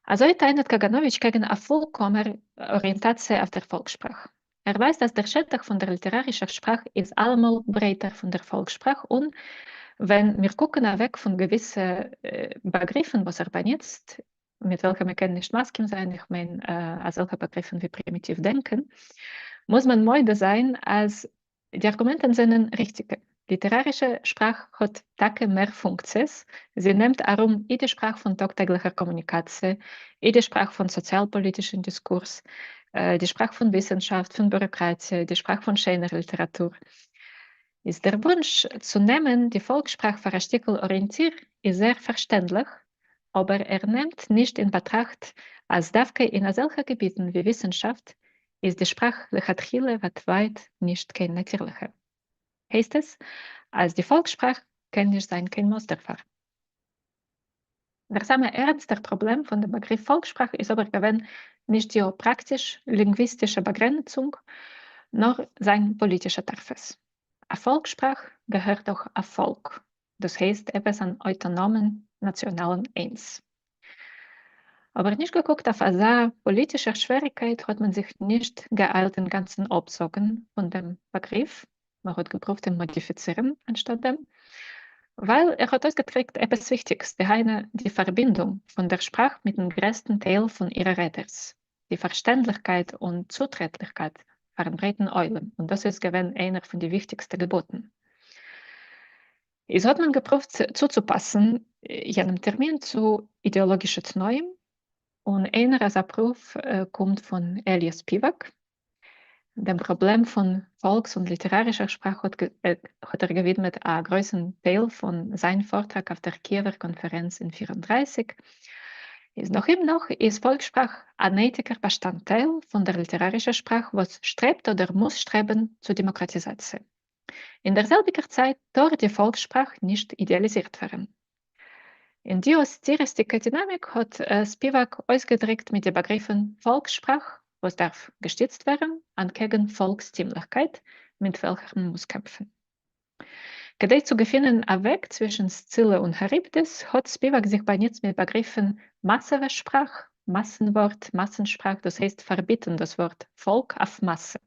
אזוי טענה'ט קאגאנאוויטש קעגן א פולקאמער אריענטאציע אויף דער פאלקס-שפראך. ער ווייזט אז דער שטח פון דער ליטערארישער שפראך איז אלעמאל ברייטער פון דער פאלקס-שפראך און ווען מיר קוקן אוועק פון געוויסע באגריפן וואס ער באנוצט, מיט וועלכע מען קען נישט מסכים זיין, איך מיין אזעלכע באגריפן ווי פרימיטיוו דענקען, מוז מען מודה זיין אז די ארגומענטן זענען ריכטיגע. ליטערארישע שפראך האט טאקע מער פונקציעס, זי נעמט ארום אי די שפראך פון טאג-טעגליכער קאמוניקאציע, אי די שפראך פון סאציאל-פאליטישן דיסקורס, די שפראך פון וויסנשאפט, פון ביוראקראטיע, די שפראך פון שענער ליטעראטור. איז דער וואונטש צו נעמען די פאלקס-שפראך פאר א שטיקל אריענטיר איז זייער פארשטענדליך, אבער ער נעמט נישט אין באטראכט אז דווקא אין אזעלכע געביטן ווי וויסנשאפט איז די שפראך לכתחילה ווייט ווייט נישט קיין נאטירליכע. הייסט עס, אז די פאלקס-שפראך קען נישט זיין קיין מאס דערפאר. דער סאמע ערנסטער פראבלעם פון דעם באגריף פאלקס-שפראך איז אבער געווען נישט די פראקטיש-לינגוויסטישע באגרענעצונג, נאר זיין פאליטישע תכלית. א פאלקס-שפראך געהערט דאך א פאלק, דאס הייסט עפעס אן אויטאנאמען נאציאנאלן איינס. אבער נישט געקוקט אויף אזא פאליטישער שוועריגקייט האט מען זיך נישט געאיילט אינגאנצן אפזאגן פון דעם באגריף, מען האט געפרואווט אים מאדיפיצירן אנשטאט דעם, ווייל ער האט אויסגעדריקט עפעס וויכטיגס, דהיינו די פארבינדונג פון דער שפראך מיטן גרעסטן טייל פון אירע רעדערס, די פארשטענדליכקייט און צוטרעטליכקייט פארן ברייטן עולם, און דאס איז געווען איינער פון די וויכטיגסטע געבאטן. איז האט מען געפרואווט צוצופאסן יענעם טערמין צו אידעאלאגישע תנאים, און איינער אזא פרואוו קומט פון אלי' ספיוואק. דעם פראבלעם פון פאלקס און ליטערארישער שפראך האט ער געווידמעט א גרויסן טייל פון זיין פארטראג אויף דער קיעווער קאנפערענץ אין 34. איז נאך אים נאך איז פאלקס-שפראך א נייטיגער באשטאנדטייל פון דער ליטערארישער שפראך וואס שטרעבט אדער מוז שטרעבן צו דעמאקראטיזאציע. אין דער זעלביקער צייט טאר די פאלקס-שפראך נישט אידעאליזירט ווערן. אין די סתירות'דיגע דינאמיק האט ספיוואק אויסגעדריקט מיט די באגריפן פאלקס-שפראך וואס דארף געשטיצט ווערן, אנטקעגן פאלקסטימליכקייט מיט וועלכער מען מוז קעמפן. כדי צו געפינען א וועג צווישן סצילע און כאריבדיס האט ספיוואק זיך באנוצט מיט באגריפן מאסעווע שפראך, מאסן-ווארט, מאסן-שפראך, דאס הייסט פארביטן דאס ווארט פאלק אויף מאסע.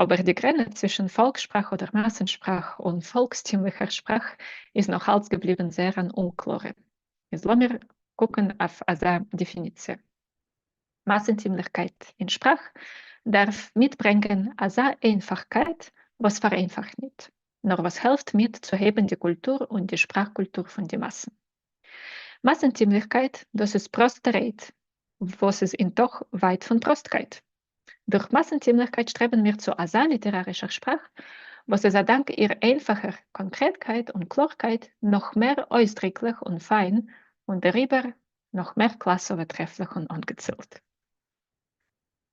אבער די גרענעץ צווישן פאלקס-שפראך אדער מאסן-שפראך און פאלקסטימליכער שפראך איז נאך אלץ געבליבן זייער אן אומקלארע. איז לאמיר קוקן אויף אזא דעפיניציע. מאסנטימליכקייט אין שפראך דארף מיטברענגען אזא איינפאכקייט וואס פאראיינפאכט ניט, נאר וואס העלפט מיט צו הייבן די קולטור און די שפראך-קולטור פון די מאסן. מאסנטימליכקייט, דאס איז פראסטע רייד, וואס איז אין תוך ווייט פון פראסטקייט. דורך מאסנטימליכקייט שטרעבן מיר צו אזא ליטערארישער שפראך, וואס איז אדאנק איר איינפאכער קאנקרעטקייט און קלארקייט נאך מער אויסדריקליך און פיין, און דעריבער נאך מער קלאסאווע טרעפליך און אנגעצילט.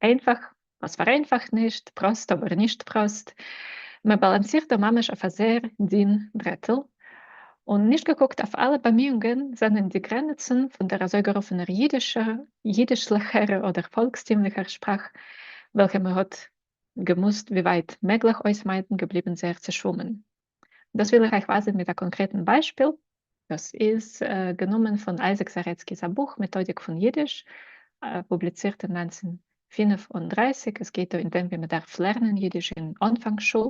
איינפאך וואס פאראיינפאכט נישט, פראסט אבער נישט פראסט. מען באלאנסירט דא ממש אויף א זייער דין ברעטל, און נישט געקוקט אויף אלע באמיאונגען זענען די גרעניצן פון דער אזויגערופענער אידישער, אידישליכער אדער פאלקסטימליכער שפראך, וועלכע מען האט געמוזט ווי ווייט מעגליך אויסמיידן, געבליבן זייער צעשוואומען. דאס וויל איך אייך ווייזן מיט א קאנקרעטן ביישפיל. דאס איז גענומען פון אייזיק זארעצקי'ס א בוך מעטאדיק פון יידיש, פובליצירט אין 1935. עס גייט דא אין דעם ווי מען דארף לערנען יידיש אין אנפאנג שול,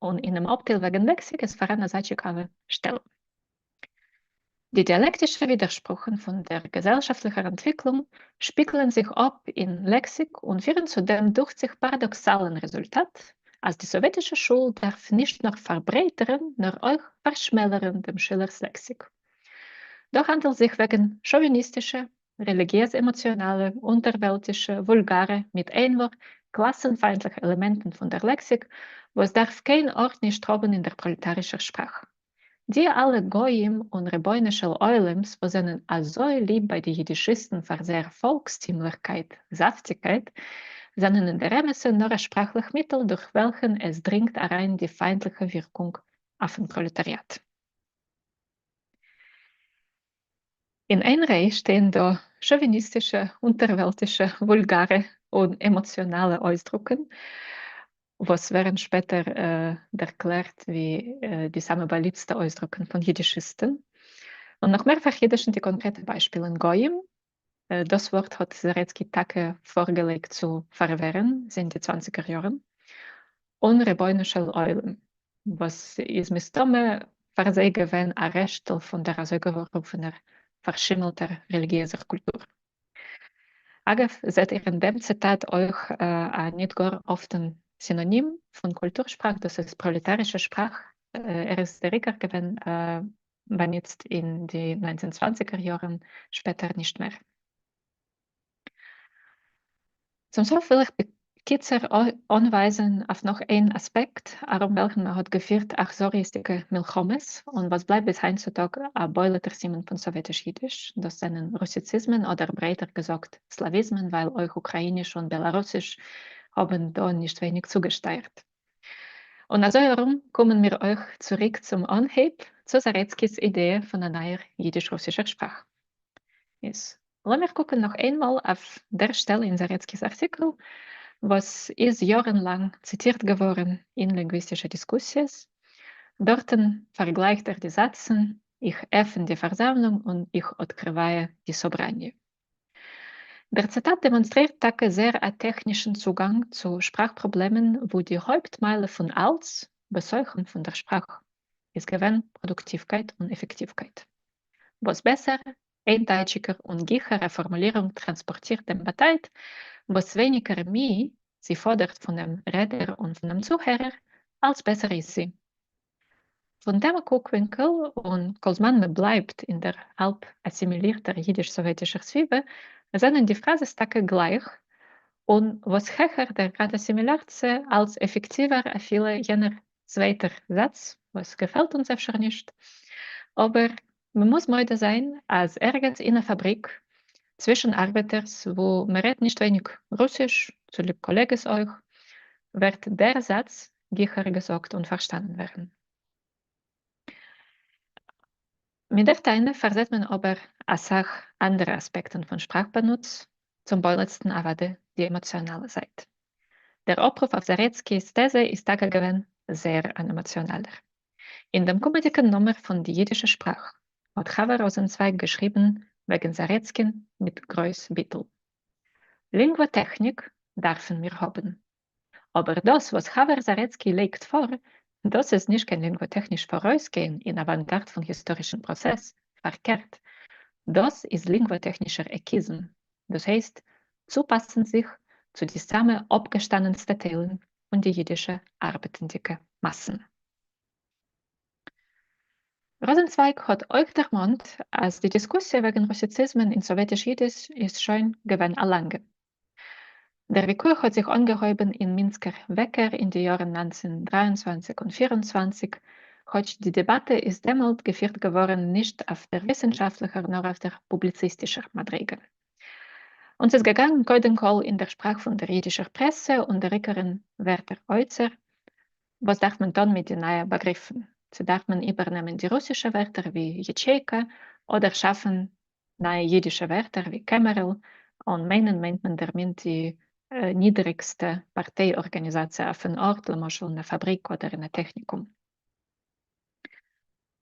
און אינעם אפטייל וועגן לעקסיק איז פאראן אזא טשיקאווע שטעלע. די דיאלעקטישע ווידערשפרוכן פון דער געזעלשאפטליכער אנטוויקלונג שפיגלען זיך אפ אין לעקסיק און פירן צו דעם דוכט זיך פאראדאקסאלן רעזולטאט, אז די סאוועטישע שול דארף נישט נאר פארברייטערן נאר אויך פארשמעלערן דעם שילער'ס לעקסיק. דא האנדלט זיך וועגן שאוויניסטישע, רעליגיעז-עמאציאנאלע, אונטערוועלטישע, וואולגארע, מיט איין ווארט, קלאסן-פיינטליכע עלעמענטן פון דער לעקסיק, וואס דארף קיין ארט נישט האבן אין דער פראלעטארישער שפראך. די אלע גויים און רבונו של עולם'ס וואס זענען אזוי ליב ביי די אידישיסטן פאר זייער פאלקסטימליכקייט, זאפטיגקייט, זענען אין דער אמת'ן נאר א שפראכליך מיטל דורך וועלכן עס דרינגט אריין די פיינטליכע ווירקונג אויפן פראלעטאריאט. אין איין ריי שטייען דא שאוויניסטישע, אונטערוועלטישע, וואולגארע און עמאציאנאלע אויסדרוקן, וואס ווערן שפעטער דערקלערט ווי די סאמע באליבסטע אויסדרוקן פון יידישיסטן, און נאך מער פאר'ידישן די קאנקרעטע ביישפילן גויים, דאס ווארט האט זארעצקי טאקע פארגעלייגט צו פארווערן זינט די צוואנציגער יארן, און רבונו של עולם, וואס איז מסתמא פאר זיי געווען א רעשטל פון דער אזויגערופענער פארשימלטער רעליגיעזער קולטור. אגב, זעט איר אין דעם ציטאט אויך א ניט גאר אפטן סינאנים פון קולטור-שפראך, דאס איז פראלעטארישע שפראך, ער איז דער עיקר געווען באנוצט אין די ניינצן צוואנציגער יארן, שפעטער נישט מער. צום סוף וויל איך בקיצור אנווייזן אויף נאך איין אספעקט ארום וועלכן מען האט געפירט אכזריות'דיגע מלחמות און וואס בלייבט ביז היינט צו טאג א בולט'ער סימן פון סאוועטיש אידיש, דאס זענען רוסיציזמען אדער ברייטער געזאגט סלאוויזמען ווייל אויך אוקראיניש און בעלארוסיש האבן דא נישט ווייניג צוגעשטייערט. און אזוי ארום קומען מיר אויך צוריק צום אנהייב, צו זארעצקי'ס אידעע פון א נייער יידיש-רוסישער שפראך. איז לאמיר קוקן נאך איינמאל אויף דער שטעלע אין זארעצקי'ס ארטיקל, וואס איז יארן לאנג ציטירט געווארן אין לינגוויסטישע דיסקוסיעס. דארטן פארגלייכט ער די זאצן, איך עפן די פארזאמלונג און איך открываю די собрание. דער ציטאט דעמאנסטרירט טאקע זייער א טעכנישן צוגאנג צו שפראך פראבלעמען וואו די הויפט מעלה פון אלץ בתוכם פון דער שפראך איז געווען פראדוקטיווקייט און עפעקטיווקייט. וואס בעסער, איינטייטשיגער און גיכערע פארמולירונג טראנספארטירט דעם באטייט, וואס ווייניגער מי זי פאדערט פונעם רעדער און פונעם צוהערער, אלץ בעסער איז זי. פון דעם קוקווינקל, און כל זמן מען בלייבט אין דער האלב-אסימילירטער יידיש-סאוועטישער סביבה, זענען די פראזעס טאקע גלייך, און וואס העכער דער גראד אסימילאציע, אלץ עפעקטיווער אפילו יענער צווייטער זאץ, וואס געפעלט אונז אפשר נישט, אבער מ'מוז מודה זיין אז ערגעץ אין א פאבריק צווישן ארבעטערס וואו מ'רעדט נישט ווייניג רוסיש, צוליב קאלעגעס אויך, ווערט דער זאץ גיכער געזאגט און פארשטאנען ווערן. מיט דער טענה פארזעט מען אבער אסאך אנדערע אספעקטן פון שפראך באנוץ, צום בולטסטן אוודאי די עמאציאנאלע זייט. דער אפרוף אויף זארעצקי'ס טעזע איז טאקע געווען זייער אן עמאציאנאלער. אין דעם קומעדיגן נומער פון די אידישע שפראך האט חבר ראזענצווייג געשריבן וועגן זארעצקין מיט גרויס ביטול. לינגוואטעכניק דארפן מיר האבן. אבער דאס וואס חבר זארעצקי לייגט פאר, דאס איז נישט קיין לינגוואטעכניש פאראויסגיין אין אוואנגארד פון היסטארישן פראצעס, פארקערט, דאס איז לינגוואטעכנישער עקיזם, דאס הייסט, צופאסן זיך צו די סאמע אפגעשטאנענסטע טיילן פון די אידישע ארבעטנדיקע מאסן. ראזענצווייג האט אויך דערמאנט אז די דיסקוסיע וועגן רוסיציזמען אין סאוועטיש אידיש איז שוין געווען א לאנגע. דער וויכוח האט זיך אנגעהויבן אין מינסקער וועקער אין די יארן 1923 און 24, כאטש די דעבאטע איז דעמאלט געפירט געווארן נישט אויף דער וויסנשאפטליכער נאר אויף דער פובליציסטישער מדריגה. און ס'איז געגאנגען קודם כל אין דער שפראך פון דער אידישער פרעסע און דער עיקר אין ווערטער אוצר, וואס דארף מען טון מיט די נייע באגריפן? צו דארף מען איבערנעמען די רוסישע ווערטער ווי יאטשעיקע, אדער שאפן נייע אידישע ווערטער ווי קעמערל, און מיינען מיינט מען דערמיט די נידעריגסטע פארטיי ארגאניזאציע אויפן ארט, למשל אין א פאבריק אדער אין א טעכניקום.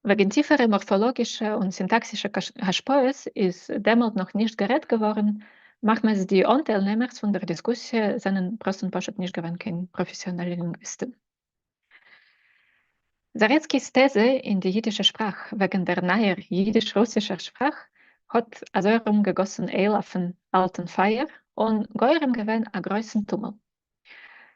וועגן טיפערע מארפאלאגישע און סינטאקסישע השפעות איז דעמאלט נאך נישט גערעדט געווארן, מחמת די אנטיילנעמערס פון דער דיסקוסיע זענען פראסט און פשוט נישט געווען קיין פראפעסיאנעלע לינגוויסטן. זארעצקי'ס טעזע אין די יידישע שפראך וועגן דער נייער יידיש-רוסישער שפראך האט אזוי ארום געגאסן אייל אויפן אלטן פייער און גורם געווען א גרויסן טומל.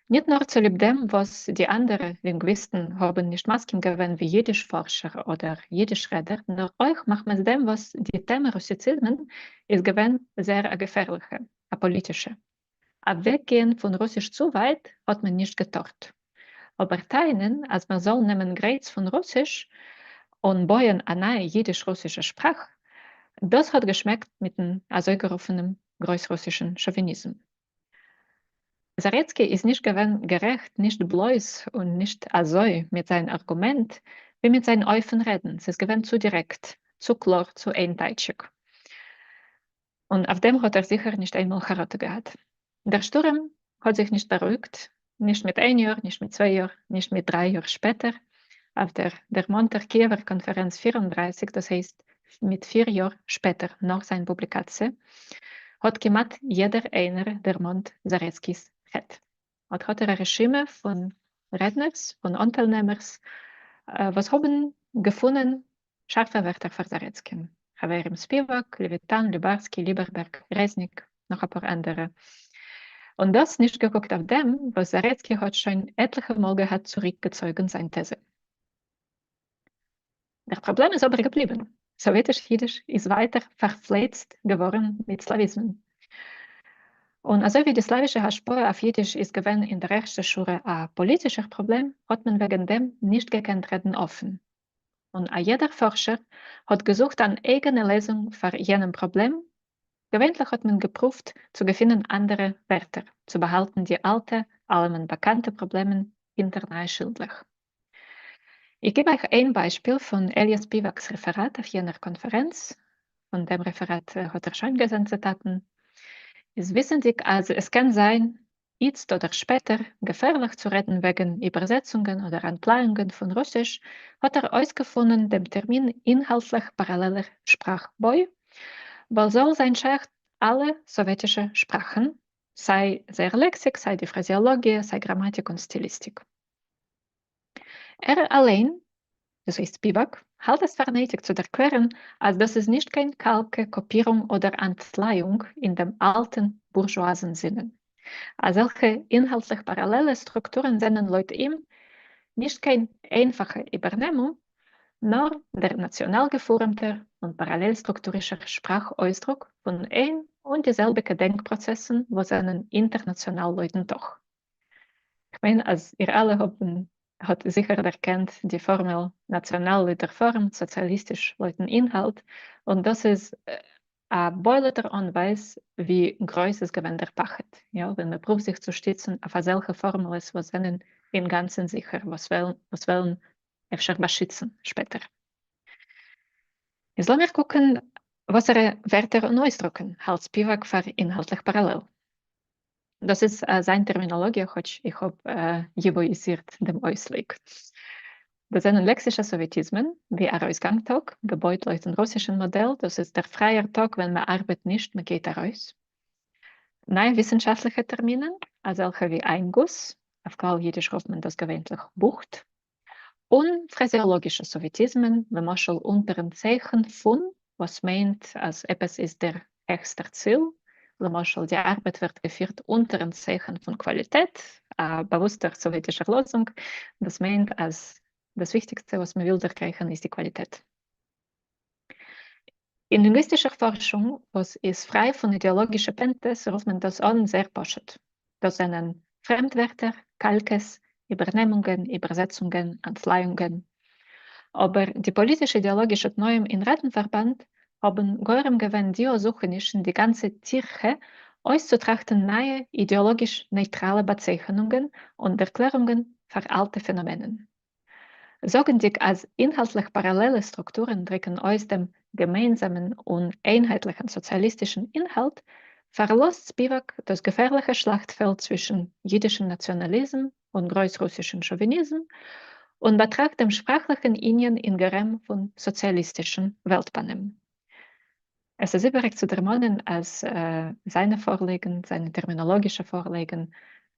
ניט נאר צוליב דעם וואס די אנדערע לינגוויסטן האבן נישט מסכים געווען ווי יידיש-פארשער אדער יידיש-רעדער, נאר אויך מחמת דעם וואס די טעמע רוסיציזמען איז געווען זייער א געפערליכע, א פאליטישע. אוועקגיין פון רוסיש צו ווייט האט מען נישט געטארט. אבער טענה'ן אז מען זאל נעמען גרייץ פון רוסיש און בויען א נייע יידיש-רוסישע שפראך, דאס האט געשמעקט מיטן אזויגערופענעם גרויסרוסישן שאוויניזם. זארעצקי איז נישט געווען גערעכט נישט בלויז און נישט אזוי מיט זיין ארגומענט ווי מיט זיין אופן רעדן, ס'איז געווען צו דירעקט, צו קלאר, צו איינטייטשיג. און אויף דעם האט ער זיכער נישט איינמאל חרטה געהאט. דער שטורעם האט זיך נישט בארואיגט, נישט מיט איין יאר, נישט מיט צוויי יאר, נישט מיט דריי יאר שפעטער, אויף דער דערמאנטער קיעווער קאנפערענץ 34, דאס הייסט מיט פיר יאר שפעטער נאך זיין פובליקאציע, האט כמעט יעדער איינער דערמאנט זארעצקי'ס חטא. אט האט ער א רשימה פון רעדנערס, פון אנטיילנעמערס, וואס האבן געפונען שארפע ווערטער פאר זארעצקין, חברים ספיוואק, לעוויטאן, לובארסקי, ליבערבערג, רעזניק, נאך אפאר אנדערע. און דאס נישט געקוקט אויף דעם וואס זארעצקי האט שוין עטליכע מאל געהאט צוריקגעצויגן זיין טעזע. דער פראבלעם איז אבער געבליבן, סאוועטיש יידיש איז ווייטער פארפלייצט געווארן מיט סלאוויזמען. און אזוי ווי די סלאווישע השפעה אויף יידיש איז געווען אין דער ערשטער שורה א פאליטישער פראבלעם, האט מען וועגן דעם נישט געקענט רעדן אפן. און א יעדער פארשער האט געזוכט אן אייגענע לעזונג פאר יענעם פראבלעם, געווענליך האט מען געפרואווט צו געפינען אנדערע ווערטער צו באהאלטן די אלטע, אלעמען באקאנטע פראבלעמען. הינטער נײַע שילדלעך. איך גיב אײַך איין בײַשפּיל פֿון אליה ספּיוואַקס רעפֿעראַט אויף יענער קאָנפֿערענץ. פֿון דעם רעפֿעראַט האָט ער שוין געזען ציטאַטן. איז וויסנדיק, אַז עס קען זײַן, איצט אָדער שפּעטער, געפֿערלעך צו רעדן וועגן איבערזעצונגען אָדער אַנטלײַונגען פֿון רוסיש, האָט ער אויסגעפֿונען דעם טערמין אינהאַלטלעך פּאַראַלעלער שפּראַכבוי, וואָס זאָל זײַן שייך אַלע סאָוועטישע שפּראַכן, סײַ זייער לעקסיק, סײַ די פֿראַזעאָלאָגיע, סײַ גראַמאַטיק און סטיליסטיק. ער אליין, דאס הייסט ספיוואק, האלט עס פאר נויטיג צו דערקלערן אז דאס איז נישט קיין קאלקע, קאפירונג אדער אנטלייאונג אין דעם אלטן בורזשואזן זינען. אזעלכע אינהאלטליך פאראלעלע סטרוקטורן זענען לויט אים נישט קיין איינפאכע איבערנעמונג, נאר דער נאציאנאל געפורעמטער און פאראלעל-סטרוקטורישער שפראך-אויסדרוק פון איין און די זעלביגע דענק-פראצעסן וואס זענען אינטערנאציאנאל לויטן תוך. כ'מיין אז איר אלע האבן האט זיכער דערקענט די פארמעל נאציאנאל לויט דער פארעם, סאציאליסטיש לויטן אינהאלט, און דאס איז א בולט'ער אנווייז ווי גרויס איז געווען דער פחד, יא, ווען מען פרואווט זיך צו שטיצן אויף אזעלכע פארמולעס וואס זענען אינגאנצן זיכער, וואס וועלן אפשר באשיצן שפעטער. איז לאמיר קוקן וואסערע ווערטער און אויסדרוקן האלט ספיוואק פאר אינהאלטליך פאראלעל. דאס איז זיין טערמינאלאגיע כאטש איך האב ייוואאיזירט דעם אויסלייג. דאס זענען לעקסישע סאוועטיזמען, ווי ארויסגאנג טאג, געבויט לויטן רוסישן מאדעל, דאס איז דער פרייער טאג ווען מען ארבעט נישט, מען גייט ארויס. נייע וויסנשאפטליכע טערמינען, אזעלכע ווי איינגוס, אויף כלל אידיש רופט מען דאס געווענטליך בוכט, און פראזעאלאגישע סאוועטיזמען, למשל אונטערן צייכן פון, וואס מיינט אז עפעס איז דער העכסטער ציל, למשל די ארבעט ווערט געפירט אונטערן צייכן פון קוואליטעט, א באוואוסטער סאוועטישער לאזונג, דאס מיינט אז דאס וויכטיגסטע וואס מען וויל דערגרייכן איז די קוואליטעט. אין לינגוויסטישער פארשונג וואס איז פריי פון אידעאלאגישע פענטעס רופט מען דאס אן זייער פשוט, דאס זענען פרעמדווערטער, קאלקעס, איבערנעמונגען, איבערזעצונגען, אנטלייאונגען. אבער די פאליטיש-אידעאלאגישע תנאים אין ראטן-פארבאנד האבן גורם געווען די זוכעניש אין די גאנצע טירחה אויסצוטראכטן נייע אידעאלאגיש נייטראלע באצייכענונגען און דערקלערונגען פאר אלטע פענאמענען. זאגנדיג אז אינהאלטליך פאראלעלע סטרוקטורן דריקן אויס דעם געמיינזאמען און איינהייטליכן סאציאליסטישן אינהאלט, פארלאזט ספיוואק דאס געפערליכע שלאכטפעלד צווישן אידישן נאציאנאליזם און גרויס-רוסישן שאוויניזם, און באטראכט דעם שפראכליכן ענין אין גערעם פון סאציאליסטישן וועלטבאנעם. עס איז איבעריג צו דערמאנען אז זיינע פארלייגן, זיינע טערמינאלאגישע פארלייגן,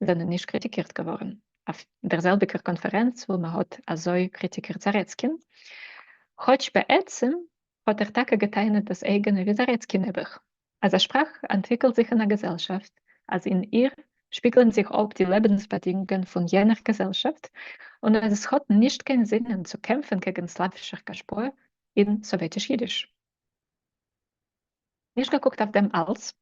זענען נישט קריטיקירט געווארן אויף דער זעלביגער קאנפערענץ וואו מען האט אזוי קריטיקירט זארעצקין, כאטש בעצם האט ער טאקע גע'טענה'ט דאס אייגענע ווי זארעצקי נעבעך, אז א שפראך אנטוויקלט זיך אין א געזעלשאפט, אז אין איר שפיגלען זיך אפ די לעבנס-באדינגונגען פון יענער געזעלשאפט, און אז עס האט נישט קיין זינען צו קעמפן קעגן סלאווישער השפעה אין סאוועטיש יידיש. נישט געקוקט אויף דעם אלץ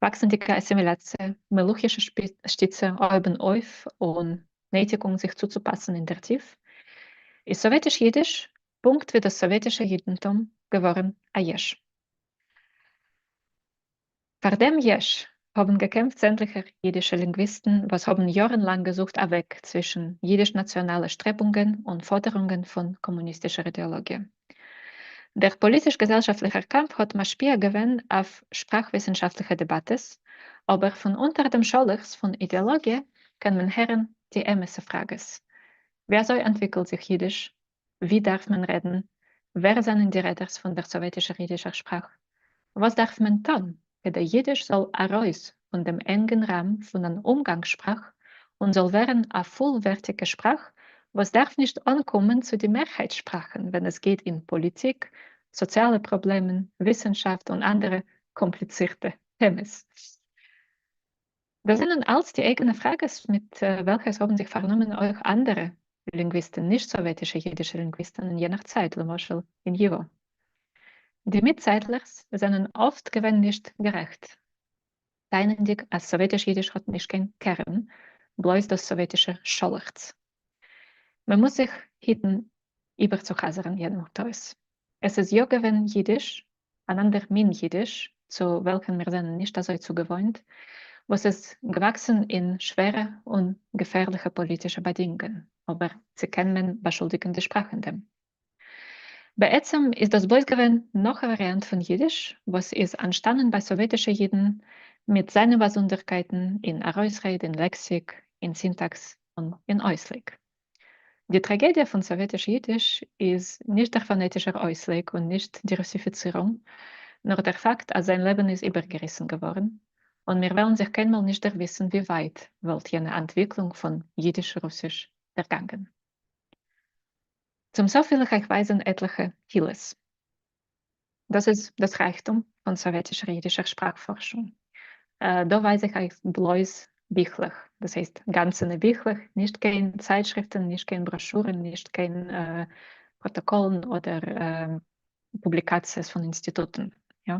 וואקסנדיקע אסימילאציע, מלוכישע שטיצע אויבן אויף און נעטיגונג זיך צוצופאסן אין דער טיף, איז סאוועטיש יידיש, פונקט ווי דאס סאוועטישע יידנטום, געווארן א יש. פאר דעם יש האבן געקעמפט צענדליגער יידישע לינגוויסטן וואס האבן יארן לאנג געזוכט א וועג צווישן יידיש-נאציאנאלע שטרעבונגען און פאדערונגען פון קאמוניסטישער אידעאלאגיע. דער פאליטיש-געזעלשאפטליכער קאמף האט משפיע געווען אויף שפראך-וויסנשאפטליכע דעבאטעס, אבער פון אונטער דעם שאלעכץ פון אידעאלאגיע קען מען הערן די אמת'ע פראגעס, ווי אזוי אנטוויקלט זיך יידיש? ווי דארף מען רעדן? ווער זענען די רעדערס פון דער סאוועטישער יידישער שפראך? וואס דארף מען טאן כדי יידיש זאל ארויס פון דעם ענגן ראם פון אן אומגאנגס-שפראך און זאל ווערן א פולווערטיגע שפראך וואס דארף נישט אנקומען צו די מערהייט-שפראכן ווען עס גייט אין פאליטיק, סאציאלע פראבלעמען, וויסנשאפט און אנדערע קאמפליצירטע טעמעס? דאס זענען אלץ די אייגענע פראגעס מיט וועלכע עס האבן זיך פארנומען אויך אנדערע לינגוויסטן, נישט-סאוועטישע יידישע לינגוויסטן אין יענער צייט, למשל אין ייווא. די מיטצייטלערס זענען אפט געווען נישט גערעכט, טענה'נדיג אז סאוועטיש יידיש האט נישט קיין קערן, בלויז דאס סאוועטישע שאלעכץ. מען מוז זיך היטן איבערצוחזר'ן יענעם טעות. עס איז יא געווען יידיש, אן אנדער מין יידיש, צו וועלכן מיר זענען נישט אזוי צוגעוואוינט, וואס איז געוואקסן אין שווערע און געפערליכע פאליטישע באדינגען, אבער צו קען מען באשולדיגן די שפראך אין דעם? בעצם איז דאס בלויז געווען נאך א וואריאנט פון אידיש וואס איז אנטשטאנען ביי סאוועטישע אידן מיט זיינע באזונדערקייטן אין ארויסרייד, אין לעקסיק, אין סינטאקס און אין אויסלייג. די טראגעדיע פון סאוועטיש אידיש איז נישט דער פאנעטישער אויסלייג און נישט די רוסיפיצירונג, נאר דער פאקט אז זיין לעבן איז איבערגעריסן געווארן, און מיר וועלן זיך קיינמאל נישט דערוויסן ווי ווייט וואלט יענע אנטוויקלונג פון אידיש-רוסיש דערגאנגען. צום סוף וויל איך אייך ווייזען עטליכע תהילות. דאס איז דאס רייכטום פון סאוועטישער אידישער שפראך-פארשונג. דא ווייז איך אייך בלויז ביכלעך, דאס הייסט גאנצענע ביכלעך, נישט קיין צייטשריפטען, נישט קיין בראשורען, נישט קיין פראטאקאלן אדער פובליקאציעס פון אינסטיטוטן. יא.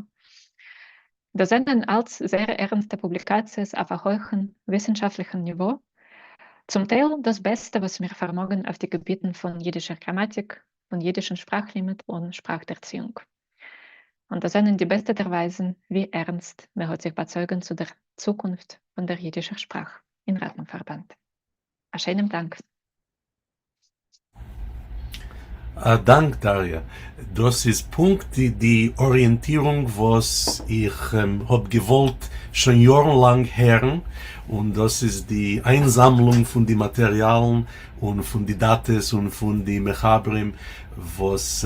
דאס זענען אלץ זייער ערנסטע פובליקאציעס אויף א הויכן וויסנשאפטליכן ניווא, צום טייל דאס בעסטע וואס מיר פארמאגן אויף די געביטן פון יידישער גראמאטיק, פון יידישן שפראך-לימוד און שפראך-דערציאונג. און דאס זענען די בעסטע דערווייזן ווי ערנסט מען האט זיך באצויגן צו דער צוקונפט פון דער יידישער שפראך אין ראטן-פארבאנד. א שיינעם דאנק. א דאנק דאריא, דאס איז פונקט די אריענטירונג וואס איך האב געוואלט שוין יארן לאנג הערן, און דאס איז די איינזאמלונג פון די מאטעריאלן און פון די דאטעס און פון די מחברים וואס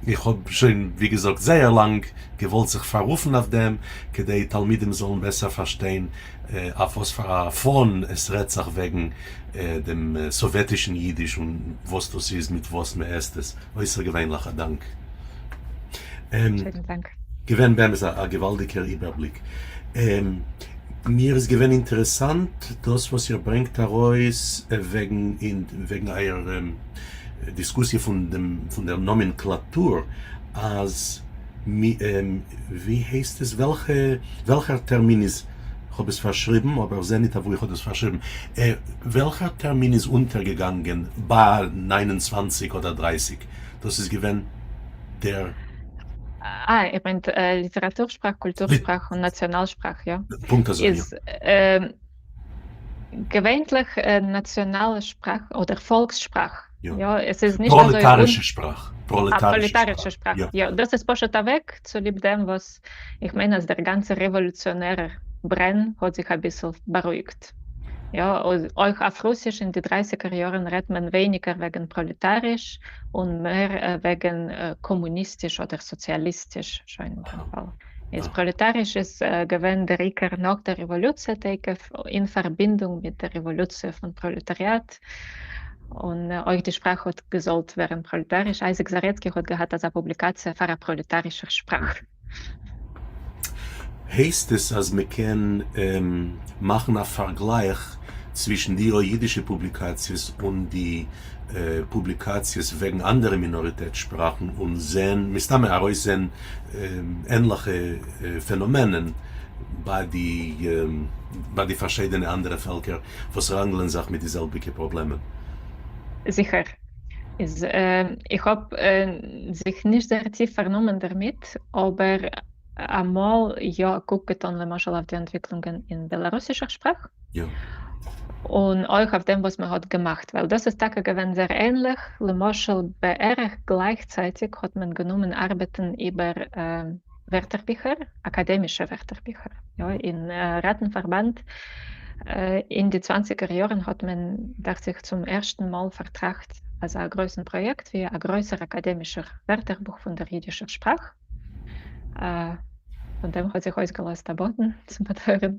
איך האב שוין ווי געזאגט זייער לאנג געוואלט זיך פאררופן אויף דעם כדי תלמידים זאלן בעסער פארשטיין אויף וואס פאר א פאן עס רעדט זיך וועגן דעם סאוועטישן אידיש און וואס דאס איז מיט וואס מען עסט עס. אויסערגעווענליך א דאנק. שיינעם דאנק. געווען באמת א געוואלדיגער איבערבליק. מיר איז געווען אינטערעסאנט דאס וואס איר ברענגט ארויס וועגן וועגן אייער דיסקוסיע פון דעם פון דער נאמענקלאטור אז ווי הייסט עס וועלכע וועלכער טערמין איז כ'האב עס פארשריבן אבער כ'זע ניט אוואו איך האב דאס פארשריבן וועלכער טערמין איז אונטערגעגאנגען ביי 29 אדער 30 דאס איז געווען דער. אה, איר מיינט ליטעראטור-שפראך, קולטור-שפראך און נאציאנאל-שפראך, יא? פונקט אזוי, יא. איז געווענטליך נאציאנאלע שפראך אדער פאלקס שפראך, יא, עס איז נישט אזוי. פראלעטארישע שפראך, פראלעטארישע שפראך, יא, דאס איז פשוט אוועק צוליב דעם וואס איך מיין אז דער גאנצער רעוואלוציאנערער ברען האט זיך אביסל בארואיגט, יא, אויך אויף רוסיש אין די דרייסיגער יארן רעדט מען ווייניגער וועגן פראלעטאריש און מער וועגן קאמוניסטיש אדער סאציאליסטיש שוין אין דעם פאל. איז פראלעטאריש איז געווען דער עיקר נאך דער רעוואלוציע תיכף אין פארבינדונג מיט דער רעוואלוציע פון פראלעטאריאט, און אויך די שפראך האט געזאלט ווערן פראלעטאריש, אייזיק זארעצקי האט געהאט אזא פובליקאציע פאר א פראלעטארישער שפראך. הייסט עס אז מען קען מאכן א פארגלייך צווישן די אידישע פובליקאציעס און די פובליקאציעס וועגן אנדערע מינאריטעט שפראכן און זען, מסתמא ארויסזען ענליכע פענאמענען ביי די ביי די פארשיידענע אנדערע פעלקער וואס ראנגלען זיך מיט די זעלביגע פראבלעמען. זיכער. איז איך האב זיך נישט זייער טיף פארנומען דערמיט, אבער אמאל יא א קוק געטאן למשל אויף די אנטוויקלונגען אין בעלארוסישער שפראך, און אויך אויף דעם וואס מען האט געמאכט, ווייל דאס איז טאקע געווען זייער ענליך, למשל בערך גלייכצייטיג האט מען גענומען ארבעטן איבער ווערטערביכער, אקאדעמישע ווערטערביכער, יא, אין ראטן-פארבאנד אין די צוואנציגער יארן האט מען דאכט זיך צום ערשטן מאל פארטראכט אזא גרויסן פראיעקט ווי א גרויסער אקאדעמישער ווערטערבוך פון דער אידישער שפראך, פון דעם האט זיך אויסגעלאזט א באדן צום באדויערן,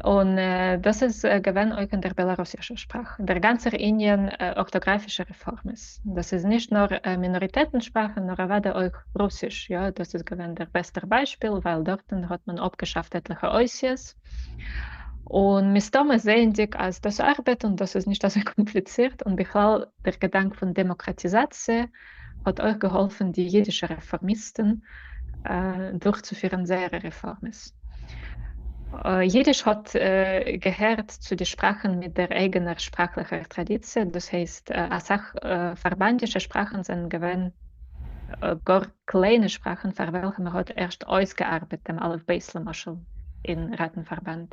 און דאס איז געווען אויך אין דער בעלארוסישער שפראך, דער גאנצער ענין ארטאגראפישע רעפארמעס, דאס איז נישט נאר מינאריטעטן שפראכן נאר אוודאי אויך רוסיש, יא דאס איז געווען דער בעסטער ביישפיל ווייל דארטן האט מען אפגעשאפט עטליכע אותיות, און מסתמא זעענדיג אז דאס ארבעט און דאס איז נישט אזוי קאמפליצירט, און בכלל דער געדאנק פון דעמאקראטיזאציע האט אויך געהאלפן די אידישע רעפארמיסטן דורכצופירן זייערע רעפארמעס. אידיש האט געהערט צו די שפראכן מיט דער אייגענער שפראכליכער טראדיציע, דאס הייסט אסאך פארבאנדישע שפראכן זענען געווען גאר קליינע שפראכן פאר וועלכע מען האט ערשט אויסגעארבעט דעם אלף בית למשל. אין ראטן-פארבאנד.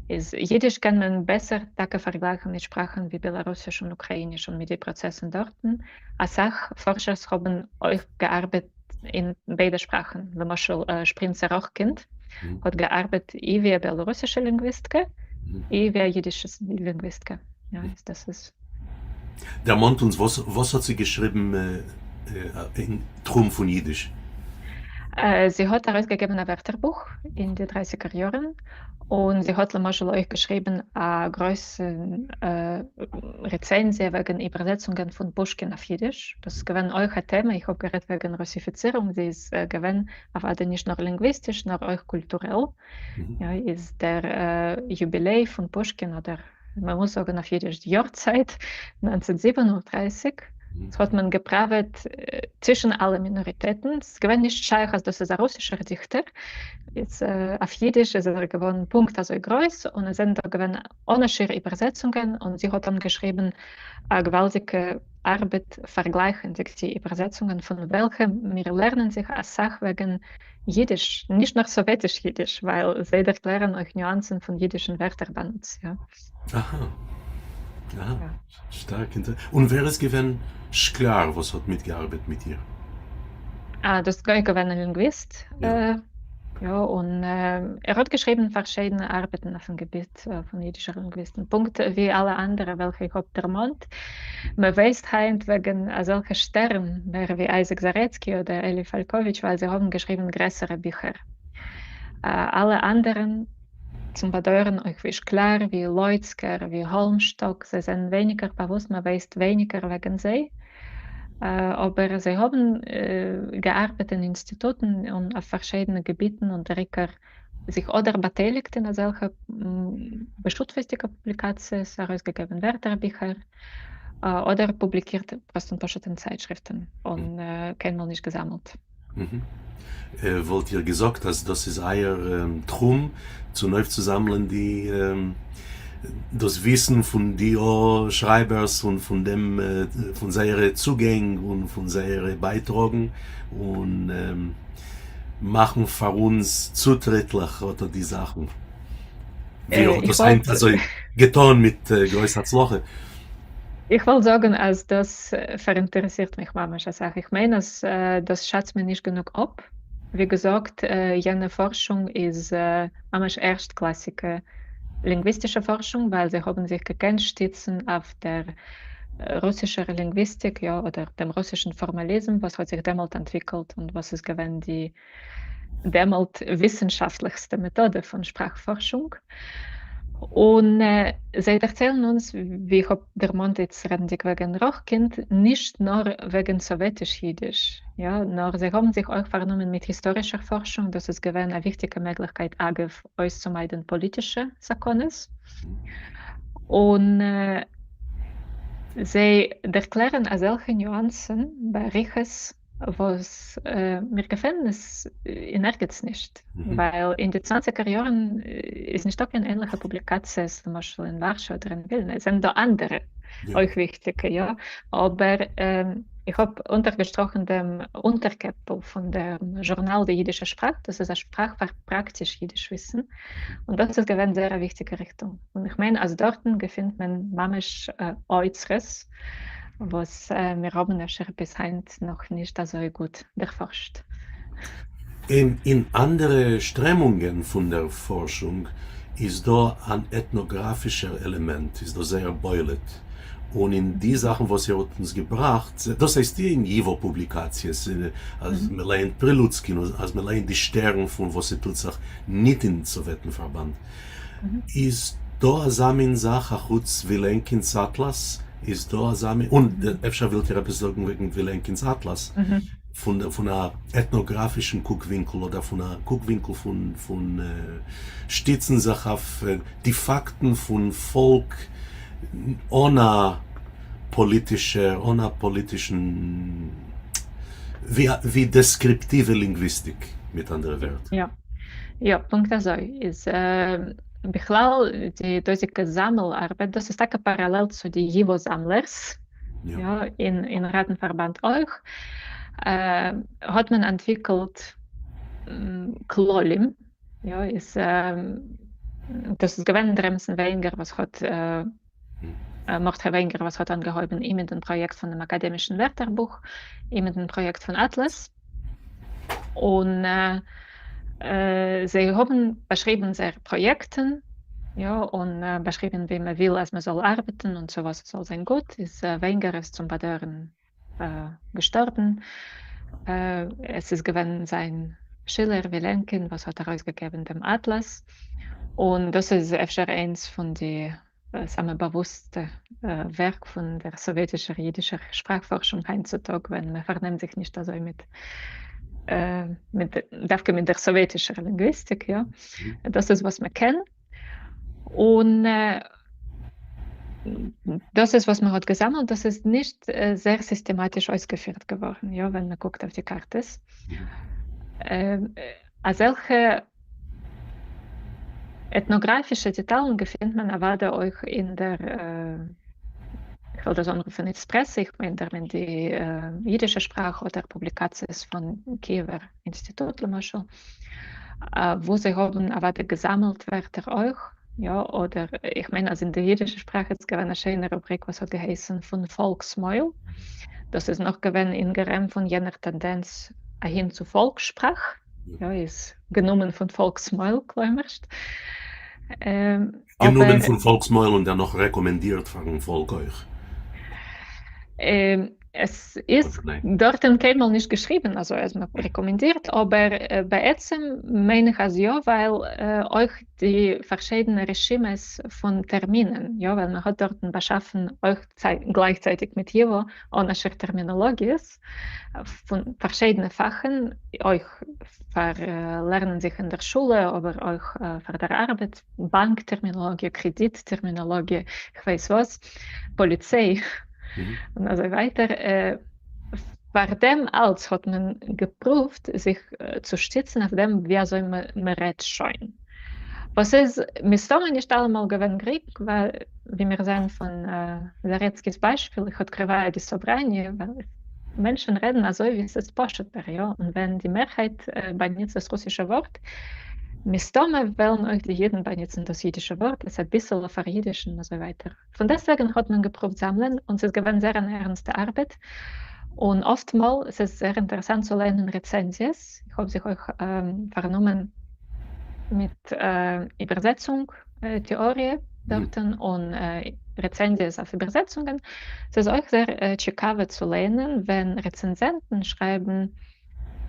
איז יידיש קען מען בעסער טאקע פארגלייכן מיט שפראכן ווי בעלארוסיש און אוקראיניש און מיט די פראצעסן דארטן. אסאך פארשערס האבן אויך געארבעט אין ביידע שפראכן, למשל שפרינצע ראכקינד האט געארבעט אי ווי א בעלארוסישע לינגוויסטקע אי ווי א יידישע לינגוויסטקע. יא, איז דאס איז. דערמאנט אונז וואס וואס האט זי געשריבן אין תחום פון יידיש? זי האט ארויסגעגעבן א ווערטערבוך אין די דרייסיגער יארן, און זי האט למשל אויך געשריבן א גרויסע רעצענזיע וועגן איבערזעצונגען פון פושקין אויף יידיש, דאס איז געווען אויך א טעמע, איך האב גערעדט וועגן רוסיפיצירונג, זי איז געווען אוודאי נישט נאר לינגוויסטיש נאר אויך קולטורעל, יא, איז דער יוביליי פון פושקין אדער מען מוז זאגן אויף יידיש די יארצייט, 1937, האט מען געפראוועט צווישן אלע מינאריטעטן, ס'איז געווען נישט שייך אז דאס איז א רוסישער דיכטער, איז אויף יידיש איז ער געווארן פונקט אזוי גרויס, און עס זענען דא געווען אן א שיעור איבערזעצונגען, און זי האט אנגעשריבן א געוואלדיגע ארבעט פארגלייכנדיג די איבערזעצונגען פון וועלכע מיר לערנען זיך אסאך וועגן יידיש, נישט נאר סאוועטיש יידיש, ווייל זיי דערקלערן אויך ניואנסן פון יידישן ווערטער באנוץ, יא. אהא. אהא. שטארק אינטערעסאנט. און ווער איז געווען שקלאר וואס האט מיטגעארבעט מיט איר? אה, דאס איז געווען א לינגוויסט, יא, און ער האט געשריבן פארשידענע ארבעטן אויפן געביט פון אידישער לינגוויסטן, פונקט ווי אלע אנדערע וועלכע איך האב דערמאנט. מען ווייסט היינט וועגן אזעלכע שטערן מער ווי אייזיק זארעצקי אדער אלי פאלקאוויטש ווייל זיי האבן געשריבן גרעסערע ביכער. אלע אנדערן, צום באדויערן אויך ווי שקלאר, ווי לויצקער, ווי האלמשטאק, זיי זענען ווייניגער באוואוסט, מען ווייסט ווייניגער וועגן זיי, אבער זיי האבן געארבעט אין אינסטיטוטן און אויף פארשידענע געביטן און דער עיקר זיך אדער באטייליגט אין אזעלכע בשותפות'דיגע פובליקאציעס, ארויסגעגעבן ווערטערביכער, אדער פובליקירט פראסט און פשוט אין צייטשריפטן און קיינמאל נישט געזאמלט. וואלט איר געזאגט אז דאס איז אייער תחום, צונויפצוזאמלען די דאס וויסן פון די א שרייבערס און פון דעם פון זייערע צוגענג און פון זייערע בייטראגן און מאכן פאר אונז צוטריטליך אט די זאכן, ווי איר האט דאס היינט אזוי געטאן מיט גרויס הצלחה? איך וואלט זאגן אז דאס פאראינטערעסירט מיך ממש אסאך, איך מיין אז דאס שאצט מען נישט גענוג אפ, ווי געזאגט יענע פארשונג איז ממש ערשטקלאסיגע לינגוויסטישע פארשונג ווייל זיי האבן זיך געקענט שטיצן אויף דער רוסישער לינגוויסטיק, יא, אדער דעם רוסישן פארמאליזם וואס האט זיך דעמאלט אנטוויקלט און וואס איז געווען די דעמאלט וויסנשאפטליכסטע מעטאדע פון שפראך-פארשונג, און זיי דערציילן אונז, ווי איך האב דערמאנט איצט רעדנדיג וועגן ראכקינד, נישט נאר וועגן סאוועטיש יידיש, יא, נאר זיי האבן זיך אויך פארנומען מיט היסטארישער פארשונג, דאס איז געווען א וויכטיגע מעגליכקייט אגב אויסצומיידן פאליטישע סכנות, און זיי דערקלערן אזעלכע ניואנסן באריכות וואס מיר געפינען עס אין ערגעץ נישט, ווייל אין די צוואנציגער יארן איז נישטא קיין ענליכע פובליקאציעס למשל אין ווארשע אדער אין ווילנע, עס זענען דא אנדערע אויך וויכטיגע יא, אבער איך האב אונטערגעשטראכן דעם אונטערקעפל פון דעם זשורנאל די אידישע שפראך, דאס איז א שפראך פאר פראקטיש אידיש וויסן, און דאס איז געווען זייער א וויכטיגע ריכטונג, און איך מיין אז דארטן געפינט מען ממש אוצרות וואס מיר האבן אפשר ביז היינט נאך נישט אזוי גוט דערפארשט. אין אנדערע שטרעמונגען פון דער פארשונג איז דא אן עטנאגראפישער עלעמענט, איז דאס זייער בולט, און אין די זאכן וואס איר האט אונז געבראכט, דאס הייסט אין ייוואו פובליקאציעס, אז מען לייענט פרילוצקין, אז מען לייענט די שטערן פון וואס ס'טוט זיך ניט אין סאוועטן-פארבאנד, איז דא אזא מין זאך אחוץ ווילענקינ'ס אטלאס? איז דא אזא מין, און אפשר ווילט איר עפעס זאגן וועגן ווילענקינ'ס אטלאס פון א עטנאגראפישן קוק-ווינקל אדער פון א קוק-ווינקל פון שטיצן זיך אויף די פאקטן פון פאלק אן א פאליטישער, אן א פאליטישן, ווי דעסקריפטיווע לינגוויסטיק מיט אנדערע ווערטער. יא. יא, פונקט אזוי איז בכלל די דאזיגע זאמל ארבעט, דאס איז טאקע פאראלעל צו די ייוואו זאמלערס, יא, אין ראטן-פארבאנד אויך, האט מען אנטוויקלט כללים, יא, איז דאס איז געווען דער אמת'ן וויינגער וואס האט מרדכי וויינגער וואס האט אנגעהויבן אי מיט דעם פראיעקט פון דעם אקאדעמישן ווערטערבוך, אי מיט דעם פראיעקט פון אטלאס, און זיי האבן באשריבן זייערע פראיעקטן, יא, און באשריבן ווי מען וויל אז מען זאל ארבעטן און צו וואס עס זאל זיין גוט, איז וויינגער איז צום באדויערן געשטארבן, עס איז געווען זיין שילער ווילענקין וואס האט ארויסגעגעבן דעם אטלאס, און דאס איז אפשר איינס פון די סאמע באוואוסטע ווערק פון דער סאוועטישער אידישער שפראך-פארשונג היינט צו טאג, ווען מען פארנעמט זיך נישט אזוי מיט מיט דווקא מיט דער סאוועטישער לינגוויסטיק, יא, דאס איז וואס מען קען. און דאס איז וואס מען האט געזאמלט, דאס איז נישט זייער סיסטעמאטיש אויסגעפירט געווארן, יא, ווען מען קוקט אויף די קארטעס. אזעלכע עטנאגראפישע דעטאלן געפינט מען אוודאי אויך אין דער, איך וועל דאס אנרופן איצט פרעסע, איך מיין דערמיט די אידישע שפראך אדער פובליקאציעס פון קיעווער אינסטיטוט למשל. וואו זיי האבן אוודאי געזאמעלט ווערטער אויך, יא, אדער איך מיין אז אין די אידישע שפראך איז געווען א שיינע רובריק וואס האט געהייסן פון פאלקס מויל, דאס איז נאך געווען אין גערעם פון יענער טענדענץ אהין צו פאלקס שפראך, יא, איז גענומען פון פאלקס מויל כלומרשט. גענומען פון פאלקס מויל און דערנאך רעקאמענדירט פארן פאלק אויך. עס איז דארטן קיינמאל נישט געשריבן אזוי אז מען רעקאמענדירט, אבער בעצם מיין איך אז יא, ווייל אויך די פארשידענע רשימות פון טערמינען, יא, ווייל מען האט דארטן באשאפן אויך גלייכצייטיג מיט ייווא אן א שיעור טערמינאלאגיעס פון פארשידענע פאכן, אויך פאר לערנען זיך אין דער שולע, אבער אויך פאר דער ארבעט, באנק טערמינאלאגיע, קרעדיט טערמינאלאגיע, כ'ווייס וואס, פאליציי, און אזוי ווייטער. פאר דעם אלץ האט מען געפרואווט זיך צו שטיצן אויף דעם ווי אזוי מען רעדט שוין. וואס איז מסתמא נישט אלעמאל געווען גרינג, ווייל ווי מיר זעען פון זארעצקי'ס ביישפיל, איך открываю די собрание, ווייל מענטשן רעדן אזוי ווי עס איז פשוט'ער, יא, און ווען די מערהייט באנוצט דאס רוסישע ווארט, מסתמא וועלן אויך די אידן באנוצן דאס אידישע ווארט, עס אביסעלע פאראידישן און אזוי ווייטער. פון דעסטוועגן האט מען געפרואווט זאמלען, און ס'איז געווען זייער אן ערנסטע ארבעט, און אפטמאל, ס'איז זייער אינטערעסאנט צו לייענען רעצענזיעס, איך האב זיך אויך פארנומען מיט איבערזעצונג טעאריע דארטן, און רעצענזיעס אויף איבערזעצונגען, ס'איז אויך זייער טשיקאווע צו לייענען ווען רעצענזענטן שרייבן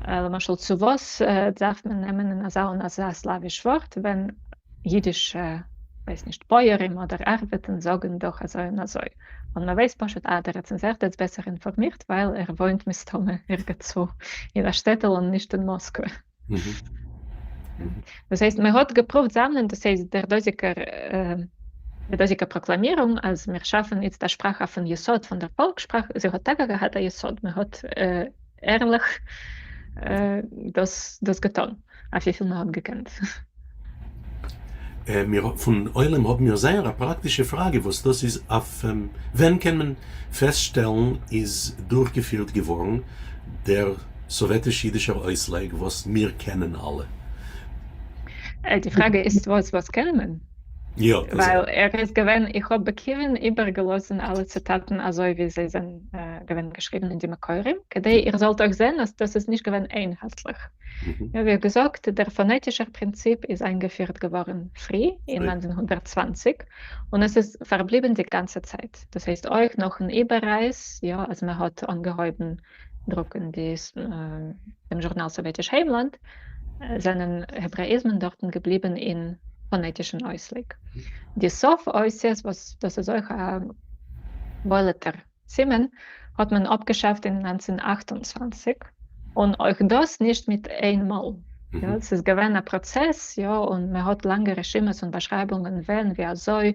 למשל צו וואס דארף מען נעמען אזא און אזא סלאוויש ווארט ווען אידישע כ'ווייס נישט פויערים אדער ארבעטן זאגן דאך אזוי און אזוי, און מען ווייסט פשוט אה דער רעצענזערט איז בעסער אינפארמירט ווייל ער וואוינט מסתמא ערגעצוואו אין א שטעטל און נישט אין מאסקווע. דאס הייסט מען האט געפרואווט זאמלען דאס הייסט דער דאזיגער די דאזיגע פראקלאמירונג אז מיר שאפן איצט א שפראך אויפן יסוד פון דער פאלק שפראך, זי האט טאקע געהאט א יסוד, מען האט ערליך דאס דאס געטון אויף וויפיל מען האט געקענט. מיר פון עולם האבן מיר זייער א פראקטישע פראגע וואס דאס איז אויף ווען קען מען פעסטשטעלן איז דורכגעפירט געווארן דער סאוועטיש אידישער אויסלייג וואס מיר קענען אלע? די פראגע איז וואס וואס קען מען? יא דאס ווייל ער איז געווען, איך האב בכיוון איבערגעלאזן אלע ציטאטן אזוי ווי זיי זענען געווען געשריבן אין די מקורים, כדי איר זאלט אויך זען אז דאס איז נישט געווען איינהייטליך. יא, ווי געזאגט, דער פאנעטישער פרינציפ איז איינגעפירט געווארן פרי, אין 1920, און עס איז פארבליבן די גאנצע צייט. דאס הייסט אויך נאכן איבעררייס, יא, אז מען האט אנגעהויבן דרוקן די דעם זשורנאל סאוועטיש היימלאנד, זענען העברעאיזמען דארטן געבליבן אין פאנעטישן אויסלייג. די סוף אותיות, וואס דאס איז אויך א בולט'ער סימן, האט מען אפגעשאפט אין 1928, און אויך דאס נישט מיט איין מאל. יא, ס'איז געווען א פראצעס, יא, און מען האט לאנגע רשימות און באשרייבונגען ווען, ווי אזוי,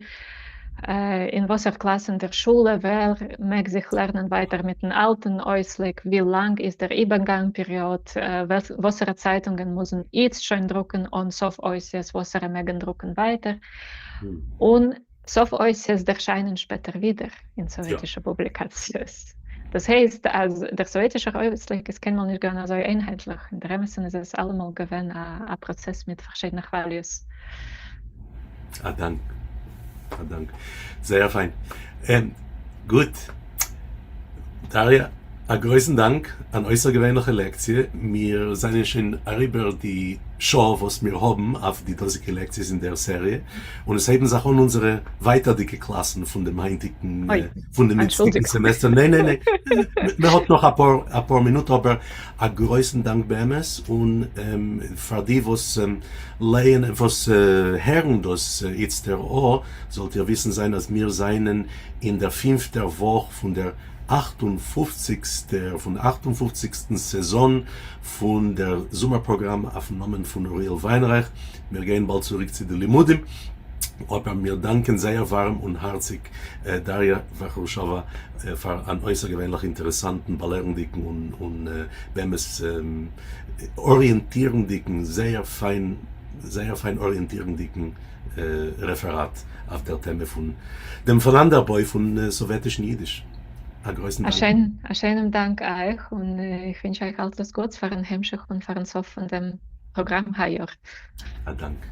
אין וואסער קלאס אין דער שולע, ווער מעג זיך לערנען ווייטער מיטן אלטן אויסלייג, ווי לאנג איז דער איבערגאנג פעריאד, וואסערע צייטונגען מוזן איצט שוין דרוקן אן סוף אותיות, וואסערע מעגן דרוקן ווייטער, און סוף אותיות ערשיינען שפעטער ווידער אין סאוועטישע פובליקאציעס. דאס הייסט אז דער סאוועטישער אויסלייג איז קיינמאל נישט געווען אזוי איינהייטליך, אין דער אמת'ן איז עס אלעמאל געווען א פראצעס מיט פארשידענע כוואליעס. א דאנק. א דאנק. זייער פיין. גוט. דאריא, א גרויסן דאנק, אן אויסערגעווענליכע לעקציע, מיר זענען שוין אריבער די שעה וואס מיר האבן אויף די דאזיגע לעקציעס אין דער סעריע, און עס הייבן זיך אן אונזערע ווייטערדיגע קלאסן פון דעם היינטיגן, פון דעם איצטיגן סעמעסטער, ניין ניין ניין, מען האט נאך אפאר אפאר מינוט, אבער א גרויסן דאנק באמת, און פאר די וואס לייענען וואס הערן דאס איצטער או, זאלט איר וויסן זיין אז מיר זענען אין דער פינפטער וואך פון דער אַכט און פֿופֿציקסטער פון אַכט און פֿופֿציקסטן סעזאן פון דער זומער פראגראם אויפן נאמען פון אוריאל וויינרייך. מיר גייען באלד צוריק צו די לימודים, אבער מיר דאנקען זייער ווארעם און הארציג דאריא וואכרושאווא פאר אן אויסערגעווענליך אינטערעסאנטן, באלערנדיגן און באמת אריענטירנדיגן, זייער פיין, זייער פיין אריענטירנדיגן רעפעראט אויף דער טעמע פון דעם פונאנדערבוי פון סאוועטישן יידיש. א גרויסן דאנק. א שיינעם דאנק אייך, און איך ווינטש אייך אלץ דאס גוטס פארן המשך און פארן סוף פון דעם פראגראם היי יאר. א דאנק.